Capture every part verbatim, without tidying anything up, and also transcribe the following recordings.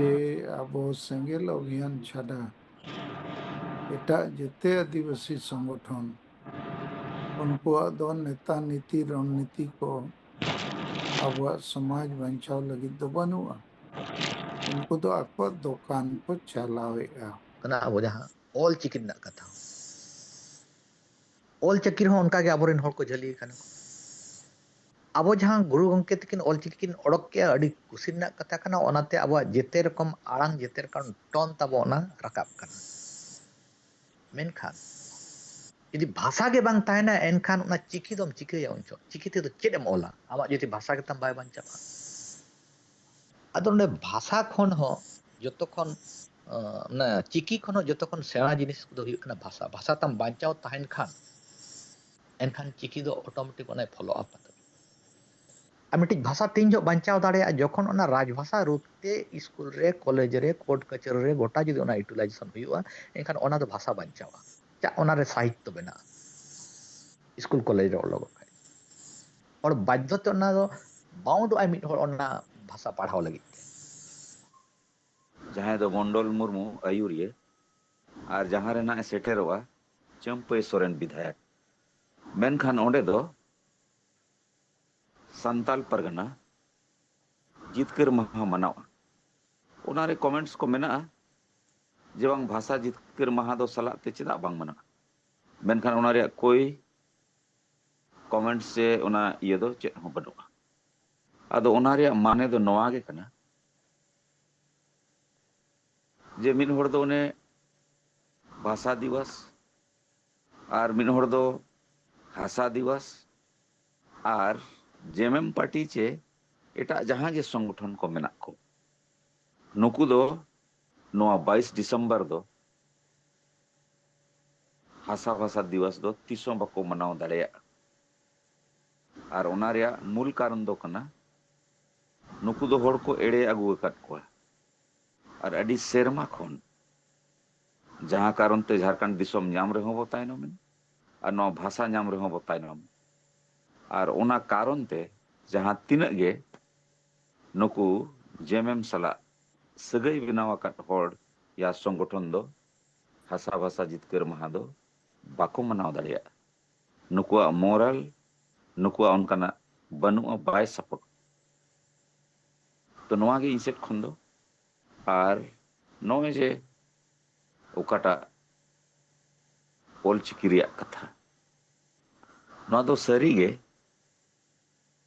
ᱡᱮ ᱟᱵᱚ ᱥᱮᱸᱜᱮᱞ ᱚᱵᱷᱤᱭᱟᱱ ᱪᱷᱟᱰᱟ ᱮᱴᱟᱜ ᱡᱮᱛᱮ ᱟᱹᱫᱤᱵᱟᱹᱥᱤ ᱥᱚᱝᱜᱚᱴᱷᱚᱱ, ᱩᱱᱠᱩᱣᱟᱜ ᱫᱚ ᱱᱮᱛᱟ ᱱᱤᱛᱤ ᱨᱚᱱᱱᱤᱛᱤ ᱠᱚ ᱟᱵᱚᱣᱟᱜ ᱥᱚᱢᱟᱡᱽ ᱵᱟᱧᱪᱟᱣ ᱞᱟᱹᱜᱤᱫ ᱫᱚ ᱵᱟᱹᱱᱩᱜᱼᱟ᱾ ᱩᱱᱠᱩ ᱫᱚ ᱟᱠᱚᱣᱟᱜ ᱫᱚᱠᱟᱱ ᱠᱚ ᱪᱟᱞᱟᱣᱮᱫᱼᱟ᱾ ᱠᱟᱱᱟ ᱟᱵᱚ ᱡᱟᱦᱟᱸ ᱚᱞ ᱪᱤᱠᱤ ᱨᱮᱱᱟᱜ ᱠᱟᱛᱷᱟ᱾ ᱚᱞ ᱪᱤᱠᱤ ᱨᱮᱦᱚᱸ ᱚᱱᱠᱟᱜᱮ ᱟᱵᱚᱨᱮᱱ ᱦᱚᱲ ᱠᱚ ᱡᱷᱟᱹᱞᱤ ᱟᱠᱟᱱᱟ᱾ ᱟᱵᱚ ᱡᱟᱦᱟᱸ ᱜᱩᱨᱩ ᱜᱚᱢᱠᱮ ᱛᱟᱹᱠᱤᱱ ᱚᱞ ᱪᱤᱠᱤ ᱠᱤᱱ ᱚᱰᱚᱠ ᱠᱮᱜᱼᱟ, ᱟᱹᱰᱤ ᱠᱩᱥᱤ ᱨᱮᱱᱟᱜ ᱠᱟᱛᱷᱟ ᱠᱟᱱᱟ᱾ ᱚᱱᱟᱛᱮ ᱟᱵᱚᱣᱟᱜ ᱡᱮᱛᱮ ᱨᱚᱠᱚᱢ ᱟᱲᱟᱝ, ᱡᱮᱛᱮ ᱨᱚᱠᱚᱢ ᱴᱚᱱ ᱛᱟᱵᱚ ᱚᱱᱟ ᱨᱟᱠᱟᱵ ᱠᱟᱱᱟ᱾ ᱢᱮᱱᱠᱷᱟᱱ ᱡᱩᱫᱤ ᱵᱷᱟᱥᱟ ᱜᱮ ᱵᱟᱝ ᱛᱟᱦᱮᱱᱟ, ᱮᱱᱠᱷᱟᱱ ᱚᱱᱟ ᱪᱤᱠᱤ ᱫᱚᱢ ᱪᱤᱠᱟᱹᱭᱟ ᱩᱱ ᱡᱚᱦᱚᱜ? ᱪᱤᱠᱤ ᱛᱮᱫᱚ ᱪᱮᱫ ᱮᱢ ᱚᱞᱟ, ᱟᱢᱟᱜ ᱡᱩᱫᱤ ᱵᱷᱟᱥᱟ ᱜᱮᱛᱟᱢ ᱵᱟᱭ ᱵᱟᱧᱪᱟᱣᱟ? ᱟᱫᱚ ᱱᱚᱰᱮ ᱵᱷᱟᱥᱟ ᱠᱷᱚᱱ ᱦᱚᱸ ᱡᱚᱛᱚ ᱠᱷᱚᱱ, ᱟᱸ, ᱢᱟᱱᱮ ᱪᱤᱠᱤ ᱠᱷᱚᱱ ᱦᱚᱸ ᱡᱚᱛᱚ ᱠᱷᱚᱱ ᱥᱮᱬᱟ ᱡᱤᱱᱤᱥ ᱠᱚᱫᱚ ᱦᱩᱭᱩᱜ ᱠᱟᱱᱟ ᱵᱷᱟᱥᱟ᱾ ᱵᱷᱟᱥᱟ ᱛᱟᱢ ᱵᱟᱧᱪᱟᱣ ᱛᱟᱦᱮᱱ ᱠᱷᱟᱱ, ᱮᱱᱠᱷᱟᱱ ᱪᱤᱠᱤ ᱫᱚ automatic ᱚᱱᱟᱭ follow up ᱟᱛᱟᱢᱟ᱾ ᱟᱨ ᱢᱤᱫᱴᱤᱡ ᱵᱷᱟᱥᱟ ᱛᱤᱱ ᱡᱚᱦᱚᱜ ᱵᱟᱧᱪᱟᱣ ᱫᱟᱲᱮᱭᱟᱜᱼᱟ, ᱡᱚᱠᱷᱚᱱ ᱚᱱᱟ ᱨᱟᱡᱽᱵᱷᱟᱥᱟ ᱨᱩᱯ ᱛᱮ ᱥᱠᱩᱞ ᱨᱮ, ᱠᱚᱞᱮᱡᱽ ᱨᱮ, ᱠᱳᱨᱴ ᱠᱟᱹᱪᱷᱟᱹᱨᱤ ᱨᱮ ᱜᱚᱴᱟ ᱡᱩᱫᱤ ᱚᱱᱟ utilization ᱦᱩᱭᱩᱜᱼᱟ, ᱮᱱᱠᱷᱟᱱ ᱚᱱᱟ ᱫᱚ ᱵᱷᱟᱥᱟ ᱵᱟᱧᱪᱟᱣᱟ᱾ ᱪᱟᱜ ᱚᱱᱟ ᱨᱮ ᱥᱟᱦᱤᱛᱛᱚ ᱵᱮᱱᱟᱜᱼᱟ᱾ ᱥᱠᱩᱞ ᱠᱚᱞᱮᱡᱽ ᱨᱮ ᱚᱞᱚᱜᱚᱜ ᱠᱷᱟᱡ ᱦᱚᱲ ᱵᱟᱫᱽᱫᱷᱚ ᱛᱮ ᱚᱱᱟ ᱫᱚ bound ᱚᱜᱼᱟᱭ ᱢᱤᱫ ᱦᱚᱲ ᱚᱱᱟ ᱵᱷᱟᱥᱟ ᱯᱟᱲᱦᱟᱣ ᱞᱟᱹᱜᱤᱫ ᱛᱮ᱾ ᱡᱟᱦᱟᱸᱭ ᱫᱚ ᱢᱚᱱᱰᱚᱞ ᱢᱩᱨᱢᱩ ᱟᱹᱭᱩᱨᱤᱭᱟᱹ ᱟᱨ ᱡᱟᱦᱟᱸ ᱨᱮ ᱱᱟᱜ ᱮ ᱥᱮᱴᱮᱨᱚᱜᱼᱟ ᱪᱟᱹᱢᱯᱟᱹᱭ ᱥᱚᱨᱮᱱ ᱵᱤᱫᱷᱟᱭᱚᱠ᱾ ᱢᱮᱱᱠᱷᱟᱱ ᱚᱸᱰᱮ ᱫᱚ ᱥᱟᱱᱛᱟᱞ ᱯᱟᱨᱜᱟᱱᱟ ᱡᱤᱛᱠᱟᱹᱨ ᱢᱟᱦᱟ ᱢᱟᱱᱟᱣᱟ᱾ ᱚᱱᱟᱨᱮ comments ᱠᱚ ᱢᱮᱱᱟᱜᱼᱟ ᱡᱮ ᱵᱟᱝ ᱵᱷᱟᱥᱟ ᱡᱤᱛᱠᱟᱹᱨ ᱢᱟᱦᱟ ᱫᱚ ᱥᱟᱞᱟᱜ ᱛᱮ ᱪᱮᱫᱟᱜ ᱵᱟᱝ ᱢᱟᱱᱟᱜᱼᱟ, ᱢᱮᱱᱠᱷᱟᱱ ᱚᱱᱟ ᱨᱮᱭᱟᱜ ᱠᱳᱭ comments ᱥᱮ ᱚᱱᱟ ᱤᱭᱟᱹ ᱫᱚ ᱪᱮᱫ ᱦᱚᱸ ᱵᱟᱹᱱᱩᱜᱼᱟ᱾ ᱟᱫᱚ ᱚᱱᱟ ᱨᱮᱭᱟᱜ ᱢᱟᱱᱮ ᱫᱚ ᱱᱚᱣᱟ ᱜᱮ ᱠᱟᱱᱟ ᱡᱮ ᱢᱤᱫ ᱦᱚᱲ ᱫᱚ ᱚᱱᱮ ᱵᱷᱟᱥᱟ ᱫᱤᱵᱚᱥ ᱟᱨ ᱢᱤᱫ ᱦᱚᱲ ᱫᱚ ᱦᱟᱥᱟ ᱫᱤᱵᱚᱥ ᱟᱨ ᱡᱮᱢᱮᱢ ᱯᱟᱨᱴᱤ ᱪᱮ ᱮᱴᱟᱜ ᱡᱟᱦᱟᱸ ᱜᱮ ᱥᱚᱝᱜᱚᱴᱷᱚᱱ ᱠᱚ ᱢᱮᱱᱟᱜ ᱠᱚ, ᱱᱩᱠᱩ ᱫᱚ ᱱᱚᱣᱟ ᱵᱟᱭᱤᱥ ᱰᱤᱥᱮᱢᱵᱚᱨ ᱫᱚ ᱦᱟᱥᱟ ᱵᱷᱟᱥᱟ ᱫᱤᱵᱚᱥ ᱫᱚ ᱛᱤᱥ ᱦᱚᱸ ᱵᱟᱠᱚ ᱢᱟᱱᱟᱣ ᱫᱟᱲᱮᱭᱟᱜᱼᱟ᱾ ᱟᱨ ᱚᱱᱟ ᱨᱮᱭᱟᱜ ᱢᱩᱞ ᱠᱟᱨᱚᱱ ᱫᱚ ᱠᱟᱱᱟ, ᱱᱩᱠᱩ ᱫᱚ ᱦᱚᱲ ᱠᱚ ᱮᱲᱮ ᱟᱹᱜᱩ ᱟᱠᱟᱫ ᱠᱚᱣᱟ᱾ ᱟᱨ ᱟᱹᱰᱤ ᱥᱮᱨᱢᱟ ᱠᱷᱚᱱ ᱡᱟᱦᱟᱸ ᱠᱟᱨᱚᱱ ᱛᱮ ᱡᱷᱟᱲᱠᱷᱚᱸᱰ ᱫᱤᱥᱚᱢ ᱧᱟᱢ ᱨᱮᱦᱚᱸ ᱵᱚ ᱛᱟᱭᱱᱚᱢ ᱮᱱᱟ, ᱟᱨ ᱱᱚᱣᱟ ᱵᱷᱟᱥᱟ ᱧᱟᱢ ᱨᱮᱦᱚᱸ ᱵᱚ ᱛᱟᱭᱱᱚᱢ᱾ ᱟᱨ ᱚᱱᱟ ᱠᱟᱨᱚᱱ ᱛᱮ ᱡᱟᱦᱟᱸ ᱛᱤᱱᱟᱹᱜ ᱜᱮ ᱱᱩᱠᱩ ᱡᱮᱢᱮᱢ ᱥᱟᱞᱟᱜ ᱥᱟᱹᱜᱟᱹᱭ ᱵᱮᱱᱟᱣ ᱟᱠᱟᱫ ᱦᱚᱲ ᱭᱟ ᱥᱚᱝᱜᱚᱴᱷᱚᱱ ᱫᱚ ᱦᱟᱥᱟ ᱵᱷᱟᱥᱟ ᱡᱤᱛᱠᱟᱹᱨ ᱢᱟᱦᱟ ᱫᱚ ᱵᱟᱠᱚ ᱢᱟᱱᱟᱣ ᱫᱟᱲᱮᱭᱟᱜᱼᱟ᱾ ᱱᱩᱠᱩᱣᱟᱜ ᱢᱚᱨᱟᱞ, ᱱᱩᱠᱩᱣᱟᱜ ᱚᱱᱠᱟᱱᱟᱜ ᱵᱟᱹᱱᱩᱜᱼᱟ, ᱵᱟᱭ ᱥᱟᱯᱚᱴ᱾ ᱛᱚ ᱱᱚᱣᱟ ᱜᱮ ᱤᱧ ᱥᱮᱫ ᱠᱷᱚᱱ ᱫᱚ᱾ ᱟᱨ ᱱᱚᱜᱼᱚᱭ ᱡᱮ ᱚᱠᱟᱴᱟᱜ ᱚᱞᱪᱤᱠᱤ ᱨᱮᱭᱟᱜ ᱠᱟᱛᱷᱟ, ᱱᱚᱣᱟ ᱫᱚ ᱥᱟᱹᱨᱤ ᱜᱮ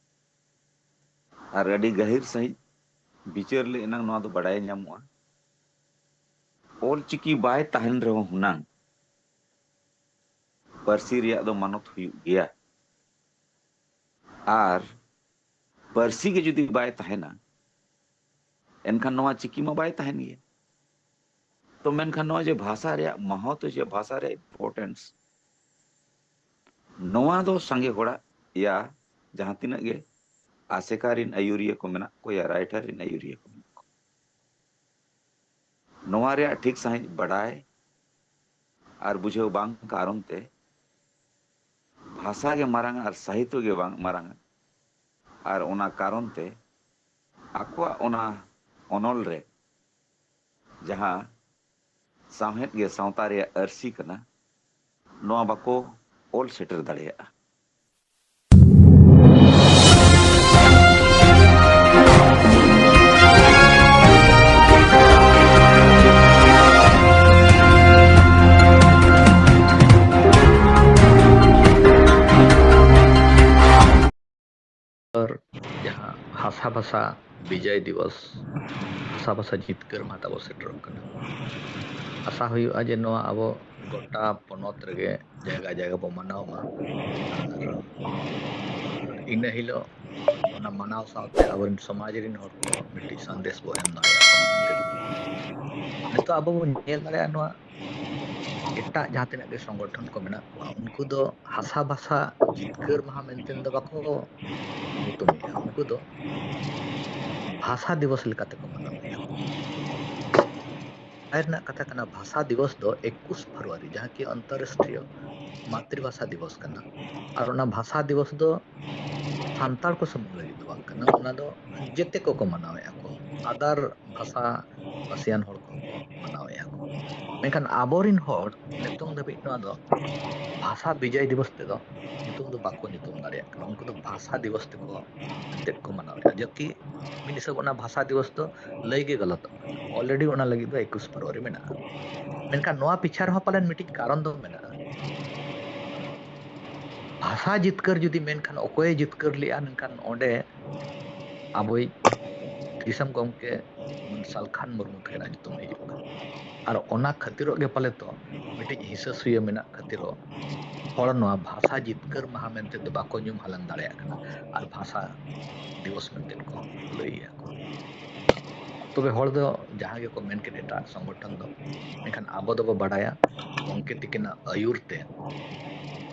ᱟᱨ ᱟᱹᱰᱤ ᱜᱟᱹᱦᱤᱨ ᱥᱟᱺᱦᱤᱡ ᱵᱤᱪᱟᱹᱨ ᱞᱮ ᱮᱱᱟᱝ ᱱᱚᱣᱟ ᱫᱚ ᱵᱟᱰᱟᱭ ᱧᱟᱢᱚᱜᱼᱟ᱾ ᱚᱞᱪᱤᱠᱤ ᱵᱟᱭ ᱛᱟᱦᱮᱱ ᱨᱮᱦᱚᱸ ᱦᱩᱱᱟᱝ ᱯᱟᱹᱨᱥᱤ ᱨᱮᱭᱟᱜ ᱫᱚ ᱢᱟᱱᱚᱛ ᱦᱩᱭᱩᱜ ᱜᱮᱭᱟ᱾ ᱟᱨ ᱯᱟᱹᱨᱥᱤ ᱜᱮ ᱡᱩᱫᱤ ᱵᱟᱭ ᱛᱟᱦᱮᱱᱟ, ᱮᱱᱠᱷᱟᱱ ᱱᱚᱣᱟ ᱪᱤᱠᱤ ᱢᱟ ᱵᱟᱭ ᱛᱟᱦᱮᱱ ᱜᱮᱭᱟ᱾ ᱛᱚ ᱢᱮᱱᱠᱷᱟᱱ ᱱᱚᱣᱟ ᱡᱮ ᱵᱷᱟᱥᱟ ᱨᱮᱭᱟᱜ ᱢᱚᱦᱚᱛ, ᱡᱮ ᱵᱷᱟᱥᱟ ᱨᱮᱭᱟᱜ importance, ᱱᱚᱣᱟ ᱫᱚ ᱥᱟᱸᱜᱮ ᱦᱚᱲᱟᱜ ᱭᱟ ᱡᱟᱦᱟᱸ ᱛᱤᱱᱟᱹᱜ ᱜᱮ ᱟᱥᱮᱠᱟ ᱨᱤᱱ ᱟᱹᱭᱩᱨᱤᱭᱟᱹ ᱠᱚ ᱢᱮᱱᱟᱜ ᱠᱚ ᱭᱟ ᱨᱟᱭᱴᱟᱨ ᱨᱤᱱ ᱟᱹᱭᱩᱨᱤᱭᱟᱹ ᱠᱚ ᱢᱮᱱᱟᱜ ᱠᱚ, ᱱᱚᱣᱟ ᱨᱮᱭᱟᱜ ᱴᱷᱤᱠ ᱥᱟᱺᱦᱤᱡ ᱵᱟᱰᱟᱭ ᱟᱨ ᱵᱩᱡᱷᱟᱹᱣ ᱵᱟᱝ ᱠᱟᱨᱚᱱ ᱛᱮ ᱵᱷᱟᱥᱟ ᱜᱮ ᱢᱟᱨᱟᱝ ᱟᱨ ᱥᱟᱦᱤᱛᱚ ᱜᱮ ᱵᱟᱝ ᱢᱟᱨᱟᱝ᱾ ᱟᱨ ᱚᱱᱟ ᱠᱟᱨᱚᱱ ᱛᱮ ᱟᱠᱚᱣᱟᱜ ᱚᱱᱟ ᱚᱱᱚᱞ ᱨᱮ ᱡᱟᱦᱟᱸ ᱥᱟᱶᱦᱮᱫ ᱜᱮ ᱥᱟᱶᱛᱟ ᱨᱮᱭᱟᱜ ᱟᱹᱨᱥᱤ ᱠᱟᱱᱟ, ᱱᱚᱣᱟ ᱵᱟᱠᱚ ᱚᱞ ᱥᱮᱴᱮᱨ ᱫᱟᱲᱮᱭᱟᱜᱼᱟ᱾ ᱡᱟᱦᱟᱸ ᱦᱟᱥᱟ ᱵᱷᱟᱥᱟ ᱵᱤᱡᱚᱭ ᱫᱤᱵᱚᱥ, ᱦᱟᱥᱟ ᱵᱷᱟᱥᱟ ᱡᱤᱛᱠᱟᱹᱨ ᱢᱟᱦᱟ ᱛᱟᱵᱚ ᱥᱮᱴᱮᱨᱚᱜ ᱠᱟᱱᱟ᱾ ᱟᱥᱟ ᱦᱩᱭᱩᱜᱼᱟ ᱡᱮ ᱱᱚᱣᱟ ᱟᱵᱚ ᱜᱚᱴᱟ ᱯᱚᱱᱚᱛ ᱨᱮᱜᱮ ᱡᱟᱭᱜᱟ ᱡᱟᱭᱜᱟ ᱵᱚ ᱢᱟᱱᱟᱣ ᱢᱟ᱾ ᱟᱨ ᱤᱱᱟᱹ ᱦᱤᱞᱳᱜ ᱚᱱᱟ ᱢᱟᱱᱟᱣ ᱥᱟᱶᱛᱮ ᱟᱵᱚᱨᱮᱱ ᱥᱚᱢᱟᱡᱽ ᱨᱮᱱ ᱦᱚᱲ ᱠᱚ ᱢᱤᱫᱴᱤᱡ ᱥᱟᱸᱫᱮᱥ ᱵᱚ ᱮᱢ ᱫᱟᱲᱮᱭᱟᱜᱼᱟ᱾ ᱱᱤᱛᱚᱜ ᱟᱵᱚ ᱵᱚᱱ ᱧᱮᱞ ᱫᱟᱲᱮᱭᱟᱜᱼᱟ, ᱱᱚᱣᱟ ᱮᱴᱟᱜ ᱡᱟᱦᱟᱸ ᱛᱤᱱᱟᱹᱜ ᱜᱮ ᱥᱚᱝᱜᱚᱴᱷᱚᱱ ᱠᱚ ᱢᱮᱱᱟᱜ ᱠᱚᱣᱟ, ᱩᱱᱠᱩ ᱫᱚ ᱦᱟᱥᱟ ᱵᱷᱟᱥᱟ ᱡᱤᱛᱠᱟᱹᱨ ᱢᱟᱦᱟ ᱢᱮᱱᱛᱮ ᱫᱚ ᱵᱟᱠᱚ ᱧᱩᱛᱩᱢᱮᱜᱼᱟ, ᱩᱱᱠᱩ ᱫᱚ ᱵᱷᱟᱥᱟ ᱫᱤᱵᱚᱥ ᱞᱮᱠᱟᱛᱮ ᱠᱚ ᱢᱟᱱᱟᱣᱮᱫᱼᱟ᱾ ᱵᱟᱰᱟᱭ ᱨᱮᱱᱟᱜ ᱠᱟᱛᱷᱟ ᱠᱟᱱᱟ, ᱵᱷᱟᱥᱟ ᱫᱤᱵᱚᱥ ᱫᱚ ᱮᱠᱩᱥ ᱯᱷᱮᱵᱽᱨᱩᱣᱟᱨᱤ, ᱡᱟᱦᱟᱸ ᱠᱤ ᱟᱱᱛᱚᱨᱨᱟᱥᱴᱨᱤᱭᱚ ᱢᱟᱛᱨᱤᱵᱷᱟᱥᱟ ᱫᱤᱵᱚᱥ ᱠᱟᱱᱟ᱾ ᱟᱨ ᱚᱱᱟ ᱵᱷᱟᱥᱟ ᱫᱤᱵᱚᱥ ᱫᱚ ᱥᱟᱱᱛᱟᱲ ᱠᱚ ᱥᱩᱢᱩᱝ ᱞᱟᱹᱜᱤᱫ ᱫᱚ ᱵᱟᱝ ᱠᱟᱱᱟ, ᱚᱱᱟ ᱫᱚ ᱡᱮᱛᱮ ᱠᱚᱠᱚ ᱢᱟᱱᱟᱣᱮᱫᱼᱟ ᱠᱚ᱾ ᱟᱫᱟᱨ ᱵᱷᱟᱥᱟ ᱵᱷᱟᱥᱤᱭᱟᱱ ᱦᱚᱲ ᱠᱚ ᱢᱟᱱᱟᱣᱮᱫᱼᱟ ᱠᱚ᱾ ᱢᱮᱱᱠᱷᱟᱱ ᱟᱵᱚᱨᱤᱱ ᱦᱚᱲ ᱱᱤᱛᱚᱝ ᱫᱷᱟᱹᱵᱤᱡ ᱱᱚᱣᱟ ᱫᱚ ᱵᱷᱟᱥᱟ ᱵᱤᱡᱚᱭ ᱫᱤᱵᱚᱥ ᱛᱮᱫᱚ ᱧᱩᱛᱩᱢ ᱫᱚ ᱵᱟᱠᱚ ᱧᱩᱛᱩᱢ ᱫᱟᱲᱮᱭᱟᱜ ᱠᱟᱱᱟ᱾ ᱩᱱᱠᱩ ᱫᱚ ᱵᱷᱟᱥᱟ ᱫᱤᱵᱚᱥ ᱛᱮᱠᱚ ᱛᱮᱫ ᱠᱚ ᱢᱟᱱᱟᱣᱮᱫᱼᱟ, ᱡᱚᱵᱠᱤ ᱢᱤᱫ ᱦᱤᱥᱟᱹᱵ ᱚᱱᱟ ᱵᱷᱟᱥᱟ ᱫᱤᱵᱚᱥ ᱫᱚ ᱞᱟᱹᱭ ᱜᱮ ᱜᱟᱞᱟᱛᱚᱜ ᱠᱟᱱᱟ᱾ ᱚᱞᱨᱮᱰᱤ ᱚᱱᱟ ᱞᱟᱹᱜᱤᱫ ᱫᱚ ᱮᱠᱩᱥ ᱯᱷᱮᱵᱽᱨᱩᱣᱟᱨᱤ ᱢᱮᱱᱟᱜᱼᱟ᱾ ᱢᱮᱱᱠᱷᱟᱱ ᱱᱚᱣᱟ ᱯᱤᱪᱷᱟ ᱨᱮᱦᱚᱸ ᱯᱟᱞᱮᱱ ᱢᱤᱫᱴᱤᱡ ᱠᱟᱨᱚᱱ ᱫᱚ ᱢᱮᱱᱟᱜᱼᱟ᱾ ᱵᱷᱟᱥᱟ ᱡᱤᱛᱠᱟᱹᱨ ᱡᱩᱫᱤ ᱢᱮᱱᱠᱷᱟᱱ ᱚᱠᱚᱭᱮ ᱡᱤᱛᱠᱟᱹᱨ ᱞᱮᱫᱼᱟ? ᱢᱮᱱᱠᱷᱟᱱ ᱚᱸᱰᱮ ᱟᱵᱚᱭᱤᱡ ᱫᱤᱥᱚᱢ ᱜᱚᱢᱠᱮ ᱢᱟᱱ ᱥᱟᱞᱠᱷᱟᱱ ᱢᱩᱨᱢᱩ ᱛᱟᱹᱠᱤᱱᱟᱜ ᱧᱩᱛᱩᱢ ᱦᱤᱡᱩᱜ ᱠᱟᱱᱟ᱾ ᱟᱨ ᱚᱱᱟ ᱠᱷᱟᱹᱛᱤᱨᱚᱜ ᱜᱮ ᱯᱟᱞᱮ ᱛᱚ ᱢᱤᱫᱴᱤᱡ ᱦᱤᱥᱟᱹ ᱥᱩᱭᱟᱹ ᱢᱮᱱᱟᱜ ᱠᱷᱟᱹᱛᱤᱨᱚᱜ ᱦᱚᱲ ᱱᱚᱣᱟ ᱵᱷᱟᱥᱟ ᱡᱤᱛᱠᱟᱹᱨ ᱢᱟᱦᱟ ᱢᱮᱱᱛᱮ ᱫᱚ ᱵᱟᱠᱚ ᱧᱩᱢ ᱦᱟᱞᱟᱝ ᱫᱟᱲᱮᱭᱟᱜ ᱠᱟᱱᱟ ᱟᱨ ᱵᱷᱟᱥᱟ ᱫᱤᱵᱚᱥ ᱢᱮᱱᱛᱮ ᱠᱚ ᱞᱟᱹᱭᱮᱫᱼᱟ ᱠᱚ᱾ ᱛᱚᱵᱮ ᱦᱚᱲ ᱫᱚ ᱡᱟᱦᱟᱸ ᱜᱮᱠᱚ ᱢᱮᱱ ᱠᱮᱫ ᱮᱴᱟᱜ ᱥᱚᱝᱜᱚᱴᱷᱚᱱ ᱫᱚ, ᱢᱮᱱᱠᱷᱟᱱ ᱟᱵᱚ ᱫᱚᱵᱚ ᱵᱟᱰᱟᱭᱟ ᱜᱚᱢᱠᱮ ᱛᱤᱠᱤᱱᱟᱜ ᱟᱹᱭᱩᱨ ᱛᱮ